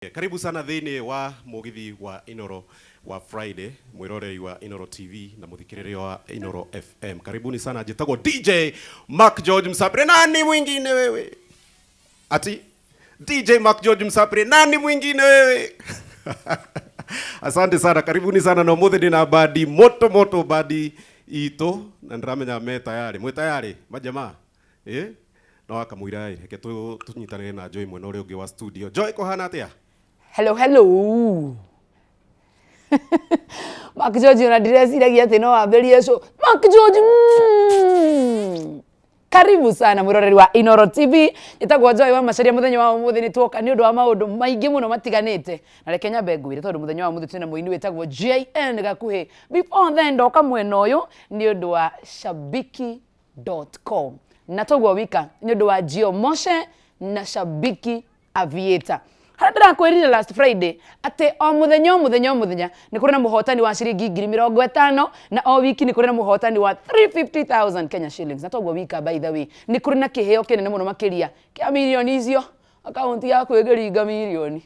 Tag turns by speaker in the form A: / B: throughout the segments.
A: Karibu sana thĩinĩ wa mũgithi wa Inoro wa Friday, mwĩroreri wa Inoro TV na mũthikĩrĩria wa Inoro FM. Karibuni sana, njĩtagwo DJ Mark George Msapre. Nani mwingine wewe? Ati DJ Mark George Msapre, nani mwingine wewe? Asante sana, karibuni sana na ũmũthĩ ndĩna bandi moto moto, bandi itũ na ndĩramenya me tayari. Mwĩ tayari majamaa? Eh? No akamwĩra ĩ, reke tũnyitanĩre na Joy mwena ũrĩa ũngĩ wa studio. Joy, kũhana atĩa?
B: Hello, hello. Mark George, ona ndireciragia atĩ no wambĩrie show. Mark George. Karibu sana mwĩroreri wa Inoro TV. Njĩtagwo Joy wa Macaria. Mũthenya wa ũmũthĩ nĩ tuoka nĩ ũndũ wa maũndũ maingĩ mũno matiganĩte. Na reke nyambe ngwĩre tondũ mũthenya wa ũmũthĩ twĩna mũini wĩtagwo JN Gakuhĩ. Before then ndoka mwena ũyũ nĩ ũndũ wa shabiki.com. Na toguo wika nĩ ũndũ wa Gio Moshe na Shabiki Aviator. Harĩa ndĩrakwĩrire last Friday atĩ o mũthenya o mũthenya o mũthenya nĩ kũrĩ na mũhotani wa ciringi 50,000 na o wiki nĩ kũrĩ na mũhotani wa 350,000 Kenya shillings. Na toguo wika, by the way, nĩ kũrĩ na kĩheo kĩnene mũno makĩria kĩa mirioni icio akaunti yaku ĩngĩringa mirioni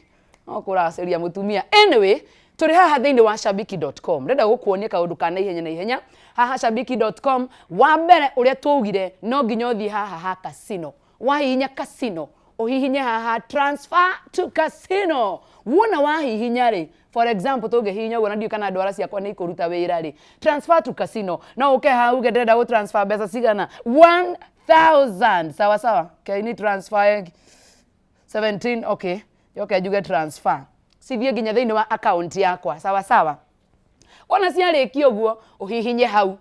B: no kũracĩria mũtumia. Anyway, tũrĩ haha thĩinĩ wa shabiki.com, ndĩrenda gũkuonia kaũndũ ka naihenya naihenya haha shabiki.com. Wa mbere, ũrĩa twaugire, no nginya ũthiĩ haha ha casino. Wahihinya casino, ũhihinye haha "transfer to casino". Wona wahihinya rĩ, for example tũngĩhihinya ũguo na ndiũĩ kana ndwara ciakwa nĩ ikũruta wĩra rĩ, transfer to casino, no ũke haha uge ndĩrenda gũ transfer mbeca cigana? 1000, sawa sawa. Kei transfer 17, okay, yoke njuge transfer, cithiĩ nginya thĩinĩ wa account yakwa, sawa sawa. Wona ciarĩkia ũguo, ũhihinye hau,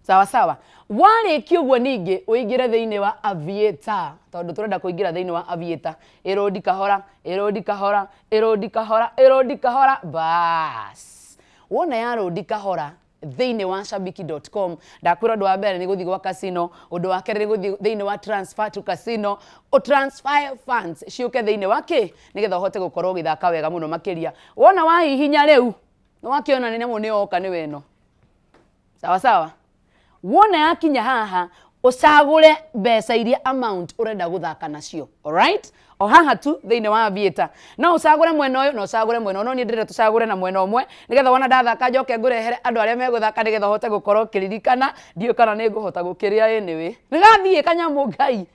B: sawa sawa. Warĩkia ũguo, ningĩ ũingĩre thĩinĩ wa Aviator, tondũ tũrenda kũingĩra thĩinĩ wa Aviator. Ĩrũndi kahora, ĩrũndi kahora, ĩrũndi kahora, ĩrũndi kahora. Bas, wona yarũndi kahora thĩinĩ wa shabiki.com, ndakwĩra ũndũ wa mbere nĩ gũthiĩ gwa casino, ũndũ wa kerĩ nĩ gũthiĩ thĩinĩ wa transfer to casino, ũ transfer funds ciũke thĩinĩ wa kĩ, nĩgetha ũhote gũkorwo ũgĩthaka wega mũno makĩria. Wona wahihinya rĩu, nĩ wakĩona nĩ nyamũ nĩ yoka, nĩ weno, sawa sawa. Wona yakinya haha, ũcagũre mbeca iria amount ũrenda gũthaka nacio. Alright, o haha tu thĩinĩ wa Aviator no ũcagũre mwena ũyũ na ũcagũre mwena ũyũ, no niĩ ndĩrenda tũcagũre na mwena ũmwe, nĩgetha wona ndathaka njoke ngũrehere andũ arĩa megũthaka, nĩgetha ũhote gũkorwo ũkĩririkana. Ndiũĩ kana nĩ ngũhota gũkĩrĩa. Anyway, nĩgathiĩ kanyamũ ngai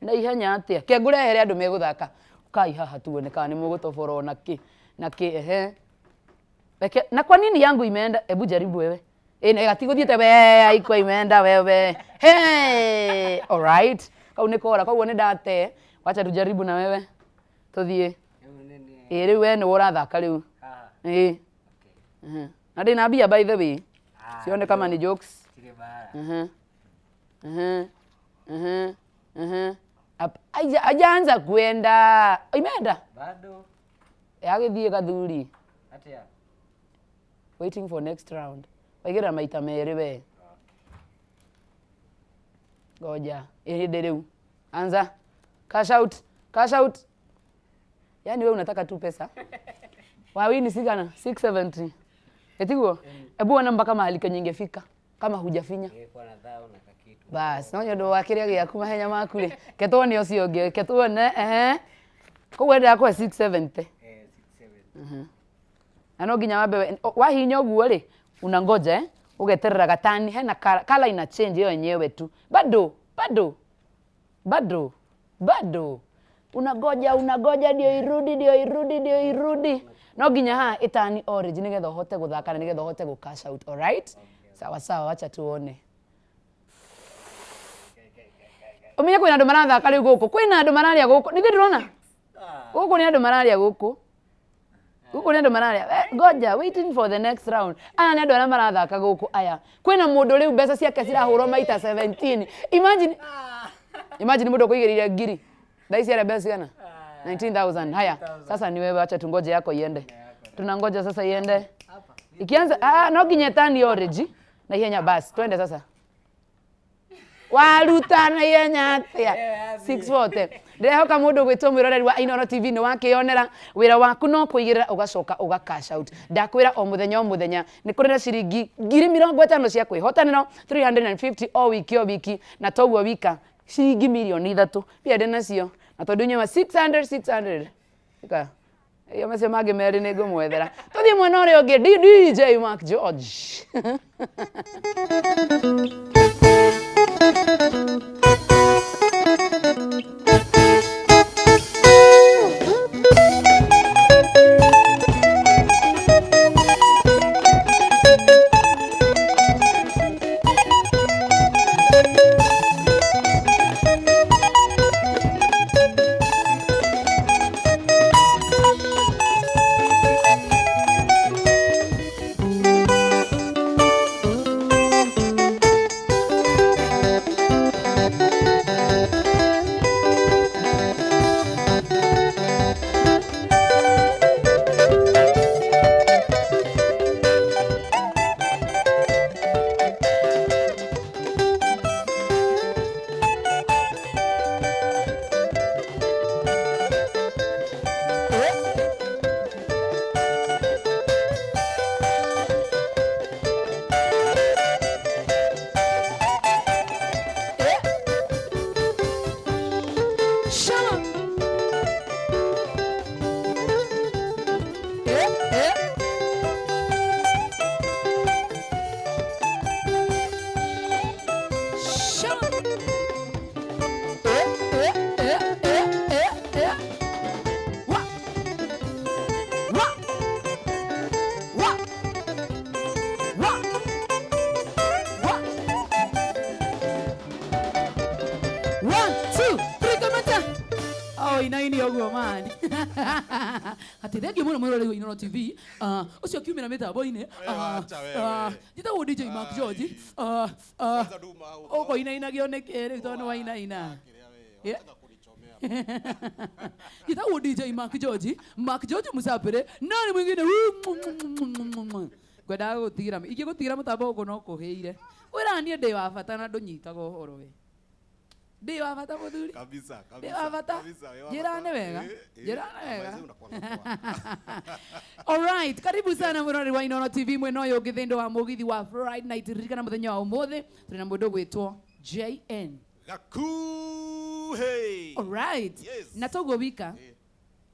B: na ihenya atĩa. Ke ngũrehere andũ megũthaka. Kai haha tuone kana nĩ mũgũtobora na kĩ na kĩ. Ehe, reke. Na kwa nini yangu imeenda? Hebu jaribu wewe. Ĩ gatigũthiĩte we, aikwa imeenda wewe. Hey, alright, kau nĩ kora, koguo nĩ ndate. Wacha tujaribu na wewe, tũthiĩ. Ĩ rĩu we nĩwe ũrathaka rĩu. Ĩ. Na ndĩna mbia, by the way, sione kama ni jokes. Hajaanza kuenda, imeenda.
C: Bado.
B: Yagĩthiĩ gathuri.
C: Atia?
B: Waiting for next round. Waigĩrĩra maita merĩ we. Ngoja ihĩndĩ rĩu, anza cash out, cash out. Yani we unataka tu pesa. Wawini sigana 670, etiguo? Ebu ona mpaka mahali kenye ingefika kama hujafinya.
C: Ingekuwa na thao na kakitu.
B: Bas, no nĩ ũndũ wa kĩrĩa gĩaku, mahenya maku rĩ, ke tuone ũcio ũngĩ, ke tuone. Ehe, koguo endaga kũhe 670.
C: Eh, 6 7.
B: Na no nginya wambe wahihinya ũguo rĩ, unangoja, eh, ũgeterera gatani hena kala ina change hiyo yenyewe tu. Bado, bado, bado, bado, unangoja, unangoja ndio irudi, ndio irudi, ndio irudi. No nginya haha ĩtani orange nĩgetha ũhote gũthaka na nĩgetha ũhote gũ cash out. Alright, sawa sawa, wacha tuone. Ũmenye kwĩna andũ marathaka rĩu gũkũ, kwĩna andũ mararĩa gũkũ, nithe ndĩrona gũkũ nĩ andũ mararĩa gũkũ, gũkũ nĩ andũ mararĩa. Eh, ngoja, waiting for the next round. Aya nĩ andũ arĩa marathaka gũkũ aya. Kwĩna mũndũ rĩu mbeca ciake cirahũrwo maita 17. Imagine, imagine mũndũ ũkũigĩrĩire ngiri. Thaa ici arĩa mbeca cigana? 19,000. Haya, sasa ni wewe, acha tungoje yako iende. Tunangoja sasa iende. Ikianza, ah, no nginya ĩtani orange na ihenya. Basi twende sasa. Waruta na ihenya atia? 640. Ndĩrehoka mũndũ gwĩtwo mwĩroreri wa Inooro TV nĩ wakĩonera wĩra waku, no kũigĩrĩra ũgacoka ũga cash out. Ndakwĩra o mũthenya o mũthenya nĩ kũrĩ na ciringi 50,000 cia kwĩhotanĩra, 350 o wiki o wiki, na toguo wika ciringi 3 mirioni mbia ndĩ nacio, na tondũ inyuĩ 600 600. Ika. Iyo macio mangĩ merĩ nĩ ngũmwethera. Tũthiĩ mwena ũrĩa ũngĩ, DJ Mark George. Shalom. Eh, eh. Shalom. Eh, eh, eh, eh, eh, eh. Wa. Wa. Wa. Wa. Wa. One, two, three, kamata. Oh, inaini ũguo man. Atĩ thengiũ mũno mwĩroreri wa Inooro TV. Ũcio kiumĩra mĩtambo-inĩ.
A: Wacha wewe.
B: Njĩtagwo DJ Mark George.
A: Kwanza nduma huko.
B: Ũkũinainagio nĩkĩ rĩu tondũ nĩ wainaina?
A: Kĩrĩa wewe,
B: Yeah.
A: wataka kunichomea.
B: Njĩtagwo DJ Mark George. Mark George Musapere. Nani mwingine? Ngwendaga gũtigĩra ingĩgũtigĩra mũtambo gũkũ no kũhĩire. Wĩra niĩ ndĩ wa bata na ndũnyitaga ũhoro we. Ndĩ wa bata mũthuri.
A: Kabisa,
B: Ndĩ
A: kabisa.
B: wa bata.
A: Kabisa, we wa
B: Njĩra
A: bata.
B: nĩ wega.
A: Eh, eh.
B: Njĩra nĩ wega.
A: Maze unakuanga poa.
B: Alright, karibu sana mwĩroreri wa Inooro TV mwena ũyũ ũngĩ thĩinĩ wa mũgithi wa Friday night. Ririkana mũthenya wa ũmũthĩ tũrĩ na mũndũ ũgwĩtwo JN.
A: Gakuhe.
B: Alright.
A: Yes.
B: Na toguo wika
A: Eh.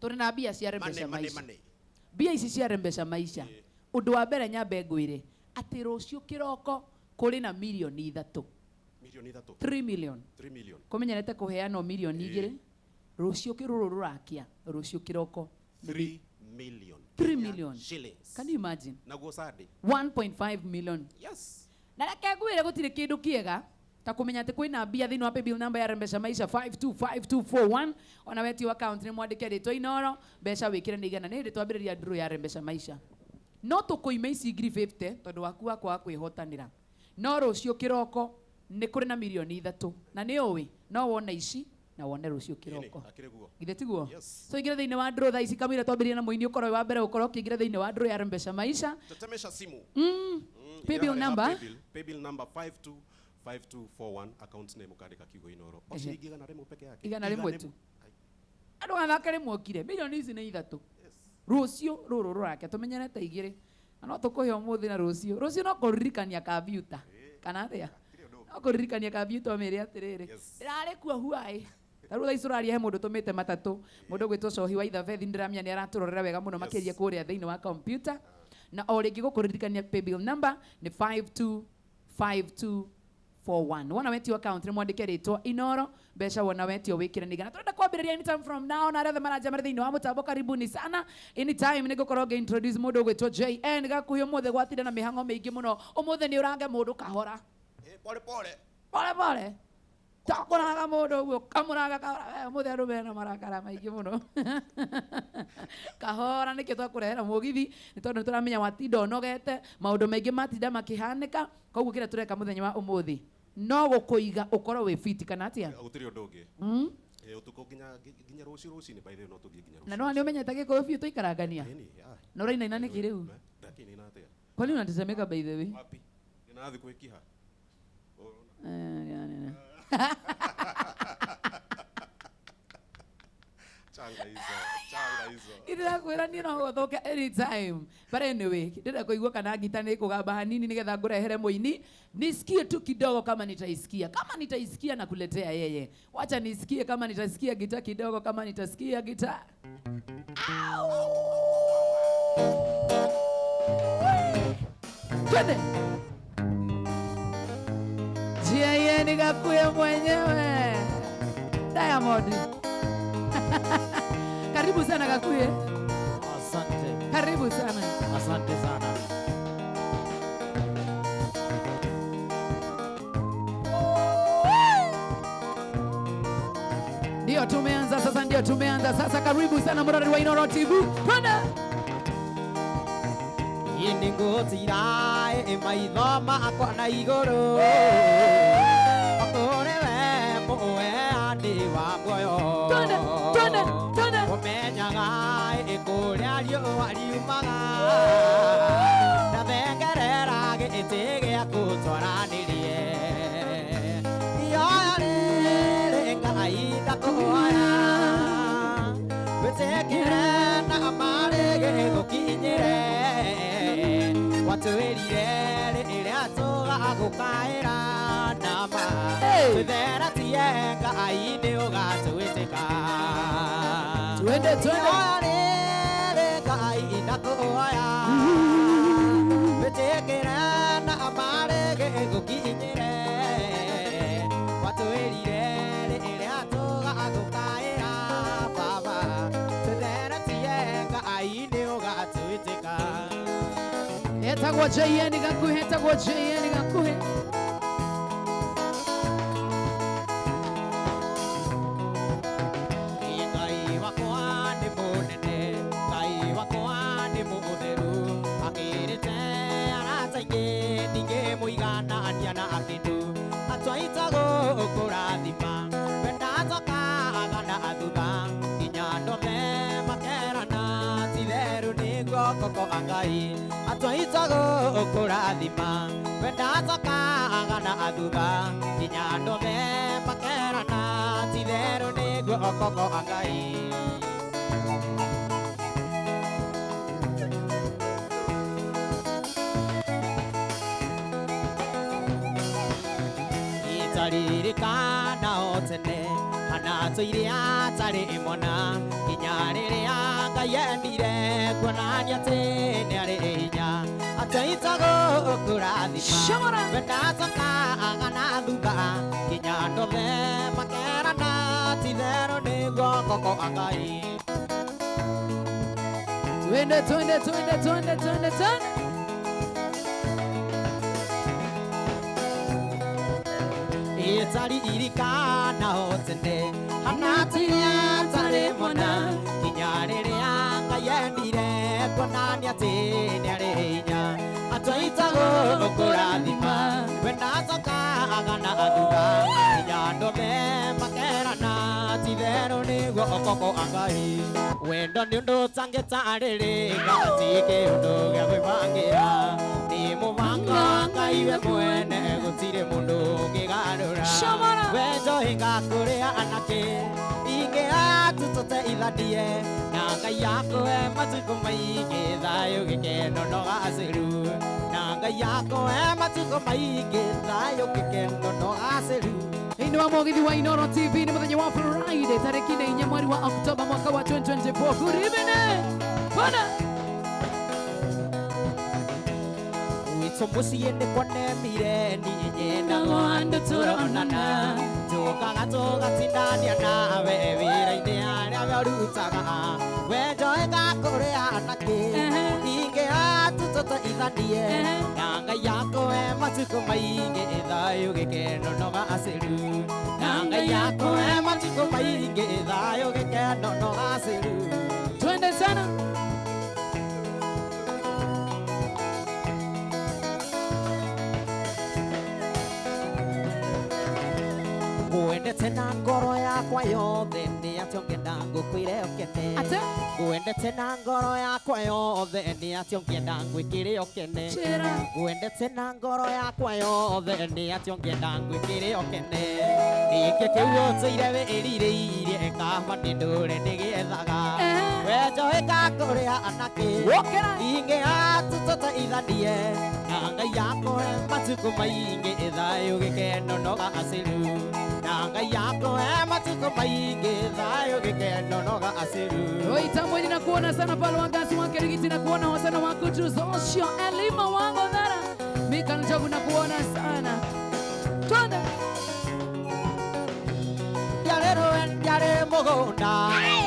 B: tũrĩ na mbia cia
A: Mane,
B: rembesha
A: mane,
B: maisha.
A: mane.
B: Mbia ici cia rembesha maisha.
A: Eh.
B: Ũndũ wa mbere nyambe ngwĩre atĩ rũciũ kĩroko kũrĩ na mirioni 3.
A: Milioni 3.
B: 3 million.
A: 3 million.
B: Kũmenyerete kũheanwo mirioni
A: Eh.
B: igĩrĩ. Rũciũ kĩrũrũ rũrakia rũciũ kĩroko
A: 3 million.
B: 3
A: Kenya
B: million.
A: Shillings.
B: Can you imagine?
A: Naguo Sunday.
B: 1.5 million.
A: Yes.
B: Na reke ngwĩre gũtirĩ kĩndũ kĩega ta kũmenya atĩ kwĩna mbia thĩinĩ wa paybill number ya Rembesha Maisha 525241. Ona wetio account nĩ mwandĩke rĩtwa Inooro, mbeca wĩkĩre nĩ igana. Nĩ hĩndĩ twambĩrĩria draw ya Rembesha Maisha. No tũkũime ici ngiri 50 tondũ waku wa kwaga kwĩhotanĩra. No rũciũ kĩroko nĩ kũrĩ na mirioni 3. Na nĩ ũĩ no wone ici na wone rũciũ kĩroko.
A: Akĩrĩ guo.
B: Githĩ tiguo?
A: Yes.
B: So ingĩra thĩinĩ wa draw thaa ici kamũira twambĩrĩrie na mũini ũkorwo wĩ wa mbere gũkorwo ũkĩingĩra thĩinĩ wa draw ya Rembesha Maisha.
A: Tetemesha simu.
B: Paybill
A: Ingĩra harĩa ha
B: number?
A: Paybill, paybill number 525241, account name ukandika kiugo Inooro. O ciringi 100 peke yake.
B: 100 tu.
A: Ai,
B: Andũ gathake rĩmwe okire mirioni ici nĩ 3.
A: Yes.
B: Rũciũ rũrũ rũrake tũmenyerete 2. Na no tũkũhe ũmũthĩ na rũciũ. Rũciũ no kũririkania kambiuta. Kana atĩa?
A: Hatirĩ ũndũ ũngĩ.
B: No kũririkania kambiuta ũmĩre atĩrĩrĩ.
A: Yes.
B: Ndĩrarĩ kuo huaĩ. Ta rĩu thaa ici ũraria he mũndũ tũmĩte matatũ. Mũndũ ũgwĩtwo Cohi wa Ithabethi ndĩramenya nĩ aratũrorera wega mũno
A: Yes.
B: makĩria kũrĩa thĩinĩ wa computer. Na o rĩngĩ gũkũririkania paybill number nĩ 525241. Wona wetio account nĩ mwandĩke rĩtwa Inooro, mbeca wona wetio wĩkĩre nĩ igana. Tũrenda kwambĩrĩria anytime from now na arĩa othe maranja marĩ thĩinĩ wa mũtambo karibuni sana. Anytime nĩ ngũkorwo ngĩ introduce mũndũ ũgwĩtwo JN Gakuhi. Ũmũthĩ gwatinda na mĩhang'o mĩingĩ mũno. Ũmũthĩ nĩ ũrange mũndũ kahora.
A: Eh, pole pole.
B: Pole pole. Takũraga mũndũ ũguo kamũraga kahora. We, ũmũthĩ andũ mena marakara maingĩ mũno. Kahora nĩkĩo twakũrehera mũgithi nĩ tondũ nĩtũramenya watinda ũnogete, maũndũ maingĩ matinda makĩhanĩka. Koguo kĩrĩa tũreka mũthenya wa ũmũthĩ no gũkũiga ũkorwo wĩ fiti kana atĩa?
A: Gũtirĩ ũndũ ũngĩ. Eh, ũtukũ nginya rũciũ rũcinĩ, by the way, no tũthiĩ nginya rũciũ.
B: Na no nĩ ũmenyete gĩkũyũ biũ tũikarangania?
A: Ĩni, ah.
B: Na ũrainaina nĩkĩ rĩu?
A: Ndakĩinaina atĩa?
B: Kwani unatetemeka by the way?
A: Wapi? Ndĩrathiĩ gwĩkiha.
B: Eh,
A: Changa hizo, changa hizo.
B: Ndĩrakwĩra niĩ no gũthũke anytime. But anyway, ndĩrenda kũigua kana ngita nĩ ĩkũgamba hanini nĩgetha ngũrehere mũini. Nisikie tu kidogo kama nitaisikia. Kama nitaisikia na kuletea yeye. Wacha nisikie kama nitasikia gita kidogo, kama nitasikia gita. Au! Twende. JN Gakuhe mwenyewe. Diamond. Karibu sana Gakuhe.
D: Asante.
B: Karibu sana.
D: Asante sana.
B: Ndio tumeanza sasa, ndio tumeanza sasa. Karibu sana murari wa Inooro TV. Twende.
D: Ini ngũtira maitho makwa na igũrũ Kũrĩ we mũheani wa muoyo.
B: Twende, twende, twende.
D: Ũmenyaga kũrĩa riũa riumaga Ndathengerera gĩtĩ gĩaku twaranĩrie. Ioya rĩrĩ Ngai ndakũhoya wĩtĩkĩre na marĩ gĩgũkinyĩre. Watwĩrire rĩrĩa tũgagũkaĩra nama twĩtheratie Ngai nĩ ũgatwĩtĩka.
B: Twende, twende.
D: Ioya rĩrĩ Ngai ndakũhoya wĩtĩkĩre na marĩ gĩgũkinyĩre. Watwĩrire rĩrĩa tũgagũkaĩra Baba twĩtheratie Ngai nĩ ũgatwĩtĩka.
B: Etagwo JN Gakuhe, etagwo JN Gakuhe.
D: Ngai wakwa nĩ mũnene, Ngai wakwa nĩ mũtheru, akĩrĩte arata aingĩ ndingĩmũiganania na kĩndũ. Atwaita gũkũrathima, we ndacokaga na thutha, nginya andũ othe makerana ti-itherũ nĩ guoko kwa Ngai. Atwaita gũkũrathima, we ndacokaga na thutha, nginya andũ othe makerana ti-itherũ nĩ guoko kwa Ngai. Itaririkana o tene kana tũire atarĩ mwana, nginya rĩrĩa Ngai endire kuonania atĩ nĩ arĩ hinya. Atwaita gũkũrathima, we ndacokaga na thutha, nginya andũ othe makerana ti-itherũ nĩ guoko kwa Ngai.
B: Twende, twende, twende, twende, twende, twende.
D: Itaririkana o tene hana tũire atarĩ mwana, nginya rĩrĩa Ngai endire kuonania atĩ nĩ arĩ hinya. Atwaita gũkũrathima, we ndacokaga na thutha, nginya andũ othe makerana ti-itherũ nĩ guoko kwa Ngai. Wendo nĩ ũndũ ũtangĩtarĩrĩka, ti kĩũndũ gĩa gwĩbangĩra, nĩ mũbango wa Ngai we mwene, gũtirĩ mũndũ ũngĩgarũra. We njohinga kũrĩa anake ingĩoya tu tũteithanie, na Ngai akũhe matukũ maingĩ thayũ gĩkeno no gacĩru. Na Ngai akũhe matukũ maingĩ thayũ gĩkeno no gacĩru.
B: Thĩinĩ wa mũgithi wa Inooro TV nĩ mũthenya wa Friday tarĩki 4 mweri wa Oktoba mwaka wa 2024. Good evening. Bwana.
D: Gwitũ mũciĩ nĩ kwanemire niĩ nyendaga andũ tũronana, tũkaga tũgatindania nawe wĩra-inĩ harĩa we ũrutaga. We njohĩga kũrĩ anake ingĩoya tu tũteithanie, na Ngai akũhe matukũ maingĩ thayũ gĩkeno no gacĩru. Na Ngai akũhe matukũ maingĩ thayũ gĩkeno no gacĩru.
B: Twende sana.
D: Ngwendete na ngoro yakwa yothe nĩ atĩ ũngĩenda ngũkwĩre ũkene.
B: Atĩ?
D: Ngwendete na ngoro yakwa yothe nĩ atĩ ũngĩenda ngwĩkĩre ũkene.
B: Njĩra.
D: Ngwendete na ngoro yakwa yothe nĩ atĩ ũngĩenda ngwĩkĩre ũkene. Nĩkĩ kĩu ũtũire wĩrirĩirie kaba nĩ ndũre ndĩgĩethaga. We njohĩka kũrĩa anake
B: Wokĩra.
D: ingĩoya tu tũteithanie, na Ngai akũhe matukũ maingĩ thayũ gĩkeno no gacĩru. Na Ngai akũhe matukũ maingĩ thayũ gĩkeno no gacĩru.
B: Oita mwini na kuona sana pale wangasi wake rigiti na kuona wasana wa kutuzo Osho Elima wango dhara. Mika Njogu nakuona sana. Twende.
D: Ndiarĩ mũgũnda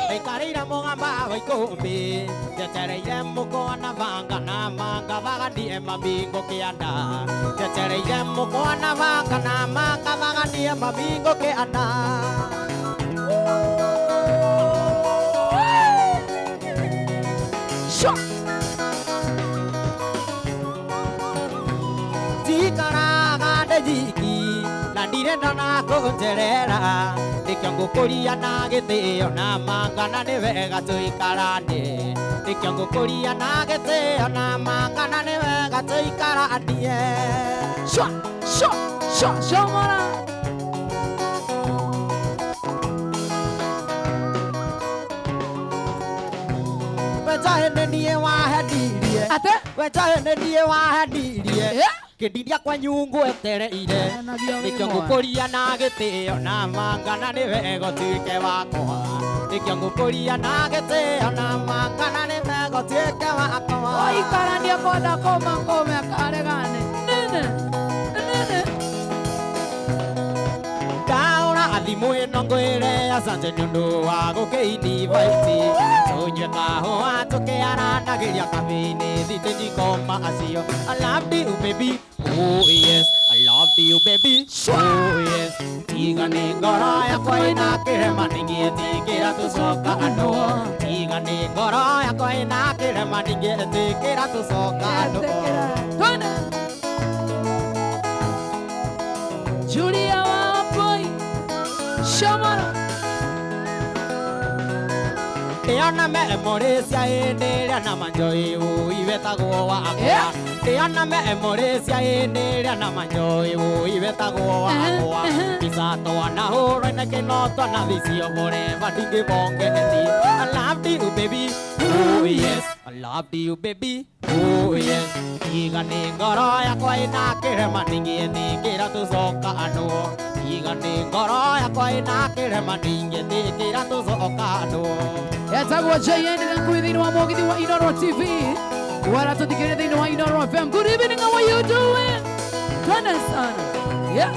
D: ndaikarĩire mũgamba wa ikũmbĩ njetereire mũkwa na banga na manga baganie mabingo kĩanda njetereire mũkwa na banga na manga baganie mabingo kĩanda.
B: Shot.
D: Njikaraga ndĩ na ndirenda na kũnjerera nĩkĩo ngũkũria na gĩtĩo na mangana nĩ wega tũikaranie nĩkĩo ngũkũria na gĩtĩo na mangana nĩ wega tũikaranie.
B: Shwa shwa shwa shomora.
D: Wejahe nĩ niĩ wahendirie
B: ate
D: wejahe nĩ niĩ wahendirie kĩndiria kwa nyungu etereire nĩkĩo ngũkũria na gĩtĩo na mangana nĩ wega ũtuĩke wakwa nĩkĩo ngũkũria na gĩtĩo na mangana nĩ wega ũtuĩke wakwa.
B: Waikarania konda koma kome akaregane nene nene.
D: Ndaũra thimũ ĩno ngwĩre asante nĩ ũndũ wa gũkĩinivite tũnyue kahũa tũkĩaranagĩria kabi-inĩ thitĩ njikoma acio. I love you baby, oh yes, I love you baby, oh yes. Tiga nĩ ngoro yakwa ĩna kĩrema ndingĩtĩkĩra tũcoka andũ tiga nĩ ngoro yakwa ĩna kĩrema ndingĩtĩkĩra tũcoka andũ.
B: Twende. Julia Wapoi Shomoro.
D: Ndĩona memory cia hĩndĩ ĩrĩa na manjoi ũi wetagwo wakwa ndĩona memory cia hĩndĩ ĩrĩa na manjoi ũi wetagwo wakwa mbica twanahũrwo na kĩno twanavicio forever ndingĩbongeti. I love you baby, oh yes, I love you baby, oh yes. Tiga nĩ ngoro yakwa ĩna kĩrema ndingĩtĩkĩra tũcoka andũ tiga nĩ ngoro yakwa ĩna kĩrema ndingĩtĩkĩra tũcoka andũ.
B: Etagwo JN Gankui thĩinĩ wa mũgithi wa Inoro TV waratũthikĩrĩria thĩinĩ wa Inoro FM. Good evening, how are you doing? Twende sana. Yeah.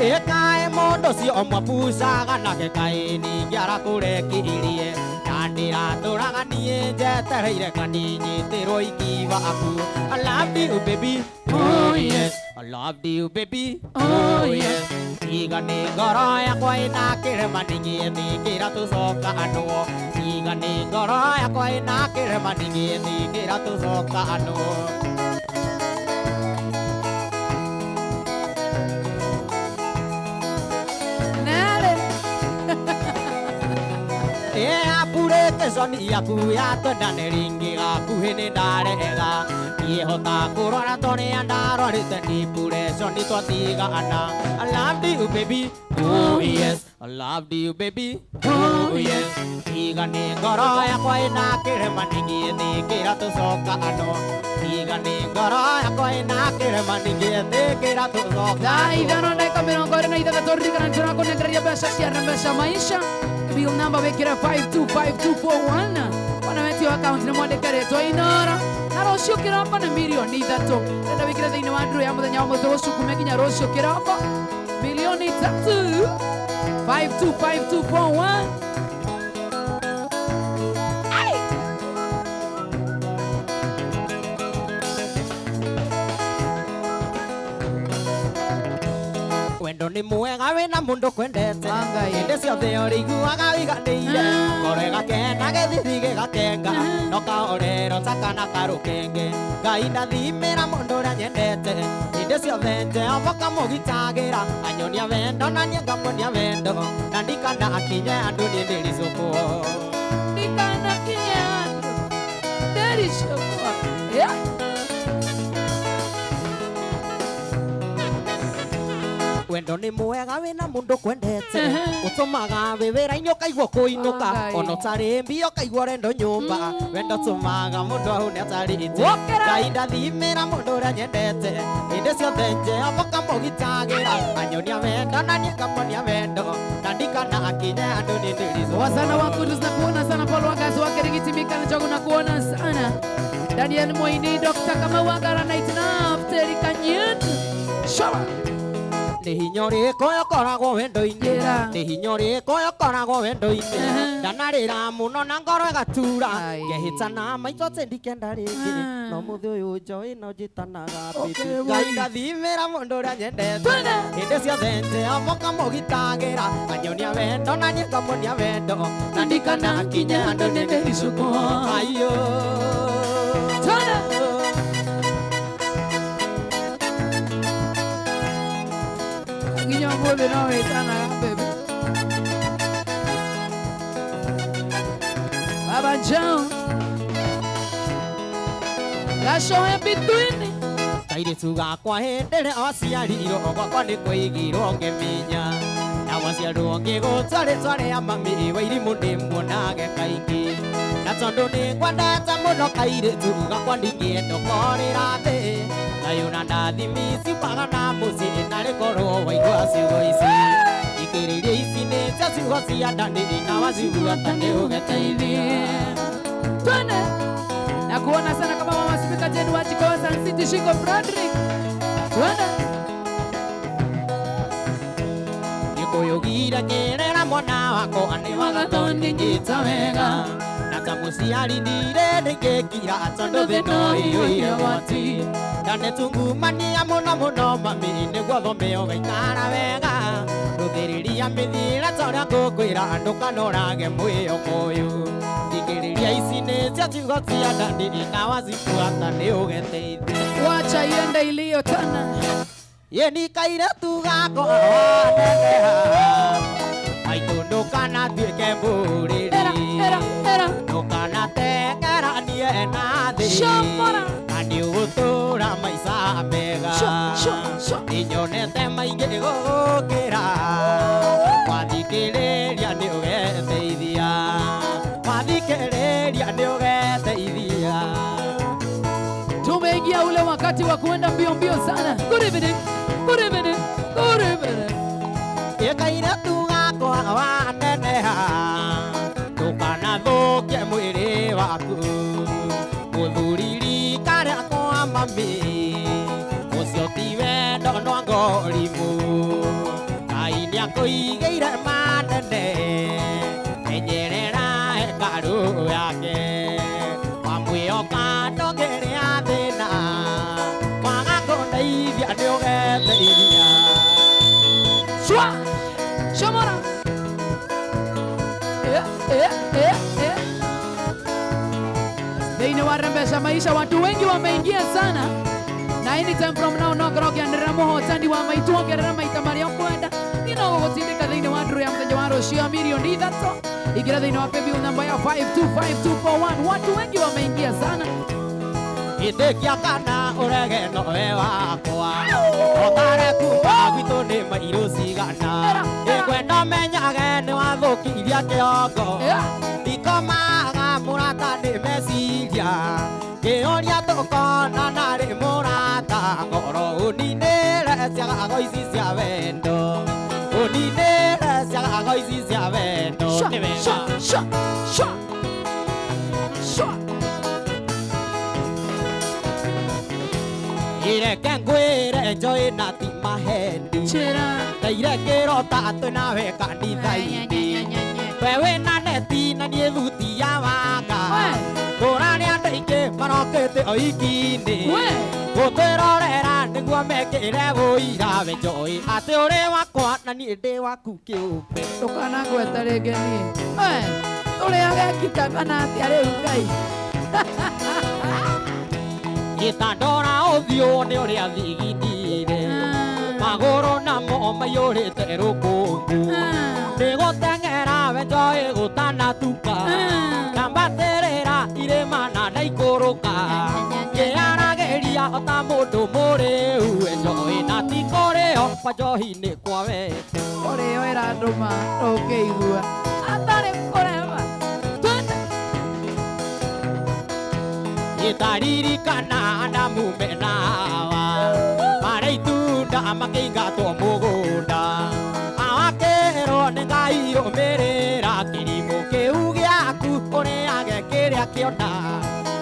D: Ĩkaĩ mũndũ ũcio mwabucaga nake kaĩ ningĩ arakũrekirie na ndĩratũraga niĩ njetereire kaninyitĩrwo ikiba aku. I love you baby, oh yes, I love you baby, oh yes. Tiga nĩ ngoro yakwa ĩna kĩrema ndingĩtĩkĩra tũcoka andũ tiga nĩ ngoro yakwa ĩna kĩrema ndingĩtĩkĩra tũcoka andũ. Apurĩkĩconi yaku ya twendane rĩngĩ gakuhĩ nĩ ndarega ndiĩhota kũrwara torĩa ndarwarĩte depression twatigana. I love you baby, oh yes, I love you baby, oh yes. Tiga nĩ ngoro yakwa ĩna kĩrema ndingĩtĩkĩra tũcoka andũ tiga nĩ ngoro yakwa ĩna kĩrema ndingĩtĩkĩra tũcoka.
B: Thaa ithano ndagĩka mĩrongo ĩrĩ na ithathatũ ririkana nĩtũrakũnengereria mbeca cia mbeca maisha. Bill number wikira 525241 ona wetio account nĩ mwandĩke rĩtwa Inoro na rũciũ kĩroko nĩ mirioni ithatũ ndenda wĩkĩre thĩinĩ wa nduru ya mũthenya wa mũthĩ ũcukume nginya rũciũ kĩroko milioni ithatũ 525241.
D: Wendo nĩ mwega wĩna mũndũ kwendete hĩndĩ ciothe ũrĩiguaga ũiganĩire ngoro ĩgakena gĩthithi gĩgakenga no kahorero ta kana karũkenge Ngai ndathimĩra mũndũ ũrĩa nyendete hĩndĩ ciothe Jehova kamũgitagĩra anyonia wendo na niĩ ngamuonia wendo na ndikanakinye andũ niĩ ndĩricũkwo
B: ndikanakinye andũ ndĩricũkwo. Yeah.
D: Wendo nĩ mwega wĩna mũndũ kwendete ũtũmaga wĩ wĩra-inĩ ũkaigua kũinũka ona ũtarĩ mbia ũkaigua ũrendo nyũmba wendo ũtũmaga mũndũ ahũne atarĩte Ngai ndathimĩra mũndũ ũrĩa nyendete hĩndĩ ciothe Jehova kamũgitagĩra anyonia wendo na niĩ ngamuonia wendo na ndikanakinye andũ nĩ ndĩricũkwo.
B: Wasana wa Kudus nakuona sana, Paul Wakazi wa Kirigiti Mika Njogu nakuona sana. Daniel Moini, Dr. Kamau Angara Night Terry Kanyen. Showa.
D: Nĩ hinya ũrĩkũ ũkoragwo wendo-inĩ?
B: Njĩra.
D: Nĩ hinya ũrĩkũ ũkoragwo wendo-inĩ? Ndanarĩra mũno na ngoro ĩgatura.
B: Ai.
D: Ngehĩta na maitho atĩ ndikenda rĩngĩ.
B: Ah.
D: No mũthĩ ũyũ njoĩ no njĩtanaga
B: Okay,
D: baby.
B: woi.
D: Ngai ndathimĩra mũndũ ũrĩa nyendete.
B: Twende.
D: Hĩndĩ ciothe njeomoka mũgitagĩra. Anyonia wendo na niĩ ngamuonia wendo. Na ndikanakinye handũ
B: nĩndĩricũkwo.
D: Aiyo.
B: Twende. Nginya ũmũthĩ no wĩtanaga baby. Baba John. Gashoe between.
D: Kairĩtu gakwa hĩndĩ ĩrĩa waciarirwo gwakwa nĩ kũigirwo ngĩminya na waciarwo ngĩgũtwa rĩtwa rĩa mami wa irimũ ndĩmuonage kaingĩ na tondũ nĩ ngwendete mũno kairĩtu gakwa ndingĩenda ũkorĩra thĩ thayũ na ndathimi ciumaga na mũciĩ na rĩkorwo waigua ciugo ici ikĩrĩria ici nĩ cia ciugo cia ndani na waciigua ta nĩ ũgeteithie.
B: Twende. Na kuona sana kama mama Spika Jane wa Chikosa City Shiko Frederick. Twende.
D: Gĩkũyũ gire kĩrera mwana wakwa nĩ wagatoni nyita wega na ta mũciari ndirĩ ndingĩkira tondũ thĩ no iyũire ũgwati na nĩtungumania mũno mũno mami nĩguo thome ũgaikara wega rũthĩrĩria mĩthiĩre ta ũrĩa ngũkwĩra ndũkanorage mwĩhoko ũyũ thikĩrĩria ici nĩ cio ciugo cia ndani na wacibuata nĩ ũgeteithia.
B: Wacha iende iliyo tena.
D: Yeni kairĩtu gakwa waneneha maitũ ndũkanatuĩke mbũrĩrĩ
B: Era, era, era.
D: ndũkanatengeranie na thĩ
B: Shomora.
D: na nĩ ũgũtũra maica mega.
B: Sho, sho, sho.
D: Nĩnyonete maingĩ gũgũkĩra wathikĩrĩria nĩ ũgeteithia wathikĩrĩria nĩ ũgeteithia.
B: Tumeingia ule wakati wa kuenda mbio mbio sana. Good evening. Good evening. Good evening.
D: Ĩkairĩtu gakwa waneneha ndũkanathũkie mwĩrĩ waku mũthuri rika rĩakwa mami ũcio ti wendo no ngorimũ Ngai nĩakũigĩire manene menyerera hekarũ yake wamwĩhoka ndũngĩrĩa thĩna waga kũndeithia nĩũgeteithia.
B: Shwa. Shomora. Eh, eh, eh, eh. Thĩinĩ wa Rembesha Maisha watu wengi wameingia sana na anytime from now no ngorwo ngĩanĩrĩra mũhotani wa maitu ongerera maita marĩa ũkwenda niĩ no gũgũtindĩka thĩinĩ wa ndũrũ ya mũthenya wa rũciũ milioni ithatũ ingĩra thĩinĩ wa paybill namba ya 525241. Watu wengi wameingia sana.
D: Ĩtĩkia kana ũrege nowe wakwa ũtare kuma gwitũ nĩ mairũ cigana
B: Era, era.
D: ĩkwenda menyage nĩ wathũkirie kĩongo
B: Yeah.
D: ndikomaga mũrata nĩ meciria ngĩũria tũkonana rĩ mũrata ngoro ũninĩre ciagago ici cia wendo ũninĩre ciagago ici cia wendo
B: Shwa,
D: nĩ wega.
B: shwa, shwa, shwa. Shwa.
D: Ireke ngwĩre njoĩ na ti maheni
B: Chira.
D: Ndaire ngĩrota twĩ nawe kanitha-inĩ we wĩna neti na niĩ thuti ya wanga
B: We.
D: kũra nĩ andũ aingĩ marokĩte oiki-inĩ
B: We.
D: gũtwĩrorera nĩguo mekĩre ũira we njoĩ atĩ ũrĩ wakwa na niĩ ndĩ waku kĩũmbe.
B: Ndũkanangweta rĩngĩ niĩ. We, tũrĩage ngita kana atĩa rĩu Ngai?
D: Gĩtandora ũthiũ nĩ ũrĩa thiginire magũrũ namo maiyũrĩte rũkũngũ nĩ gũteng'era we njoĩ gũtanatuka ndambatĩrĩra irĩma na ndaikũrũka ngĩaragĩria o ta mũndũ mũrĩu we njoĩ na ti kũrĩo kwa njohi nĩ kwa wendo.
B: Kũrĩo ĩrandũma ndũngĩigua atarĩ kũrema. Twende.
D: Gĩtaririkana Adamu mena Hawa marĩ itunda makĩingatwo mũgũnda awakĩrwo nĩ Ngai rũmĩrĩra kĩrimũ kĩu gĩaku ũrĩage kĩrĩa kĩona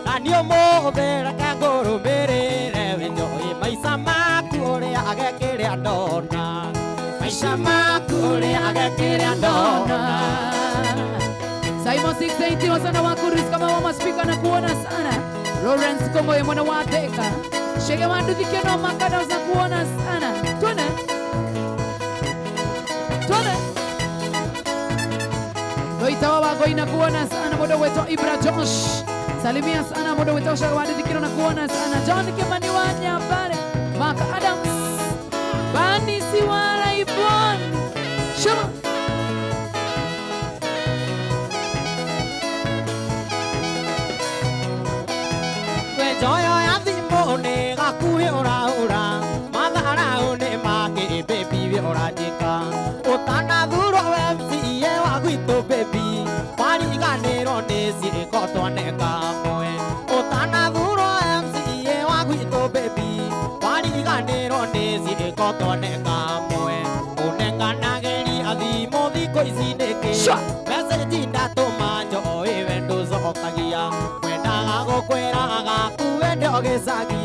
D: na Ni ũmũthĩ reke ngũrũmĩrĩre we njoĩ maica maku ũrĩa age kĩrĩa ndona maica maku ũrĩa age kĩrĩa ndona.
B: Simon 680 wasana wa Kuris kama wa maspika na kuona sana. Lawrence Kongoye mwana wa Thika. Shege wa Nduthi Keno Makada za kuona sana. Twende. Twende. Doitawa wa Goina kuona sana mudo wetu Ibra Josh. Salimia sana mudo wetu Shege wa Nduthi Keno na kuona sana. John Kimani wa Nyambare. Mark Adams. Bani Siwala Ibon. Shama.
D: Njoyo ya thimũ nĩ gakuhĩ ũrahũra matharau nĩ makĩ baby we ũranjĩka ũtanathurwo we MCA wa gwitũ baby wariganĩrwo nĩ ciĩko twaneka mwe ũtanathurwo MCA wa gwitũ baby wariganĩrwo nĩ ciĩko twaneka mwe ũnenganagĩria thimũ thikũ ici nĩkĩ message ndatũma njoĩ we ndũcokagia ngwendaga gũkwĩraga kuwe gĩcagi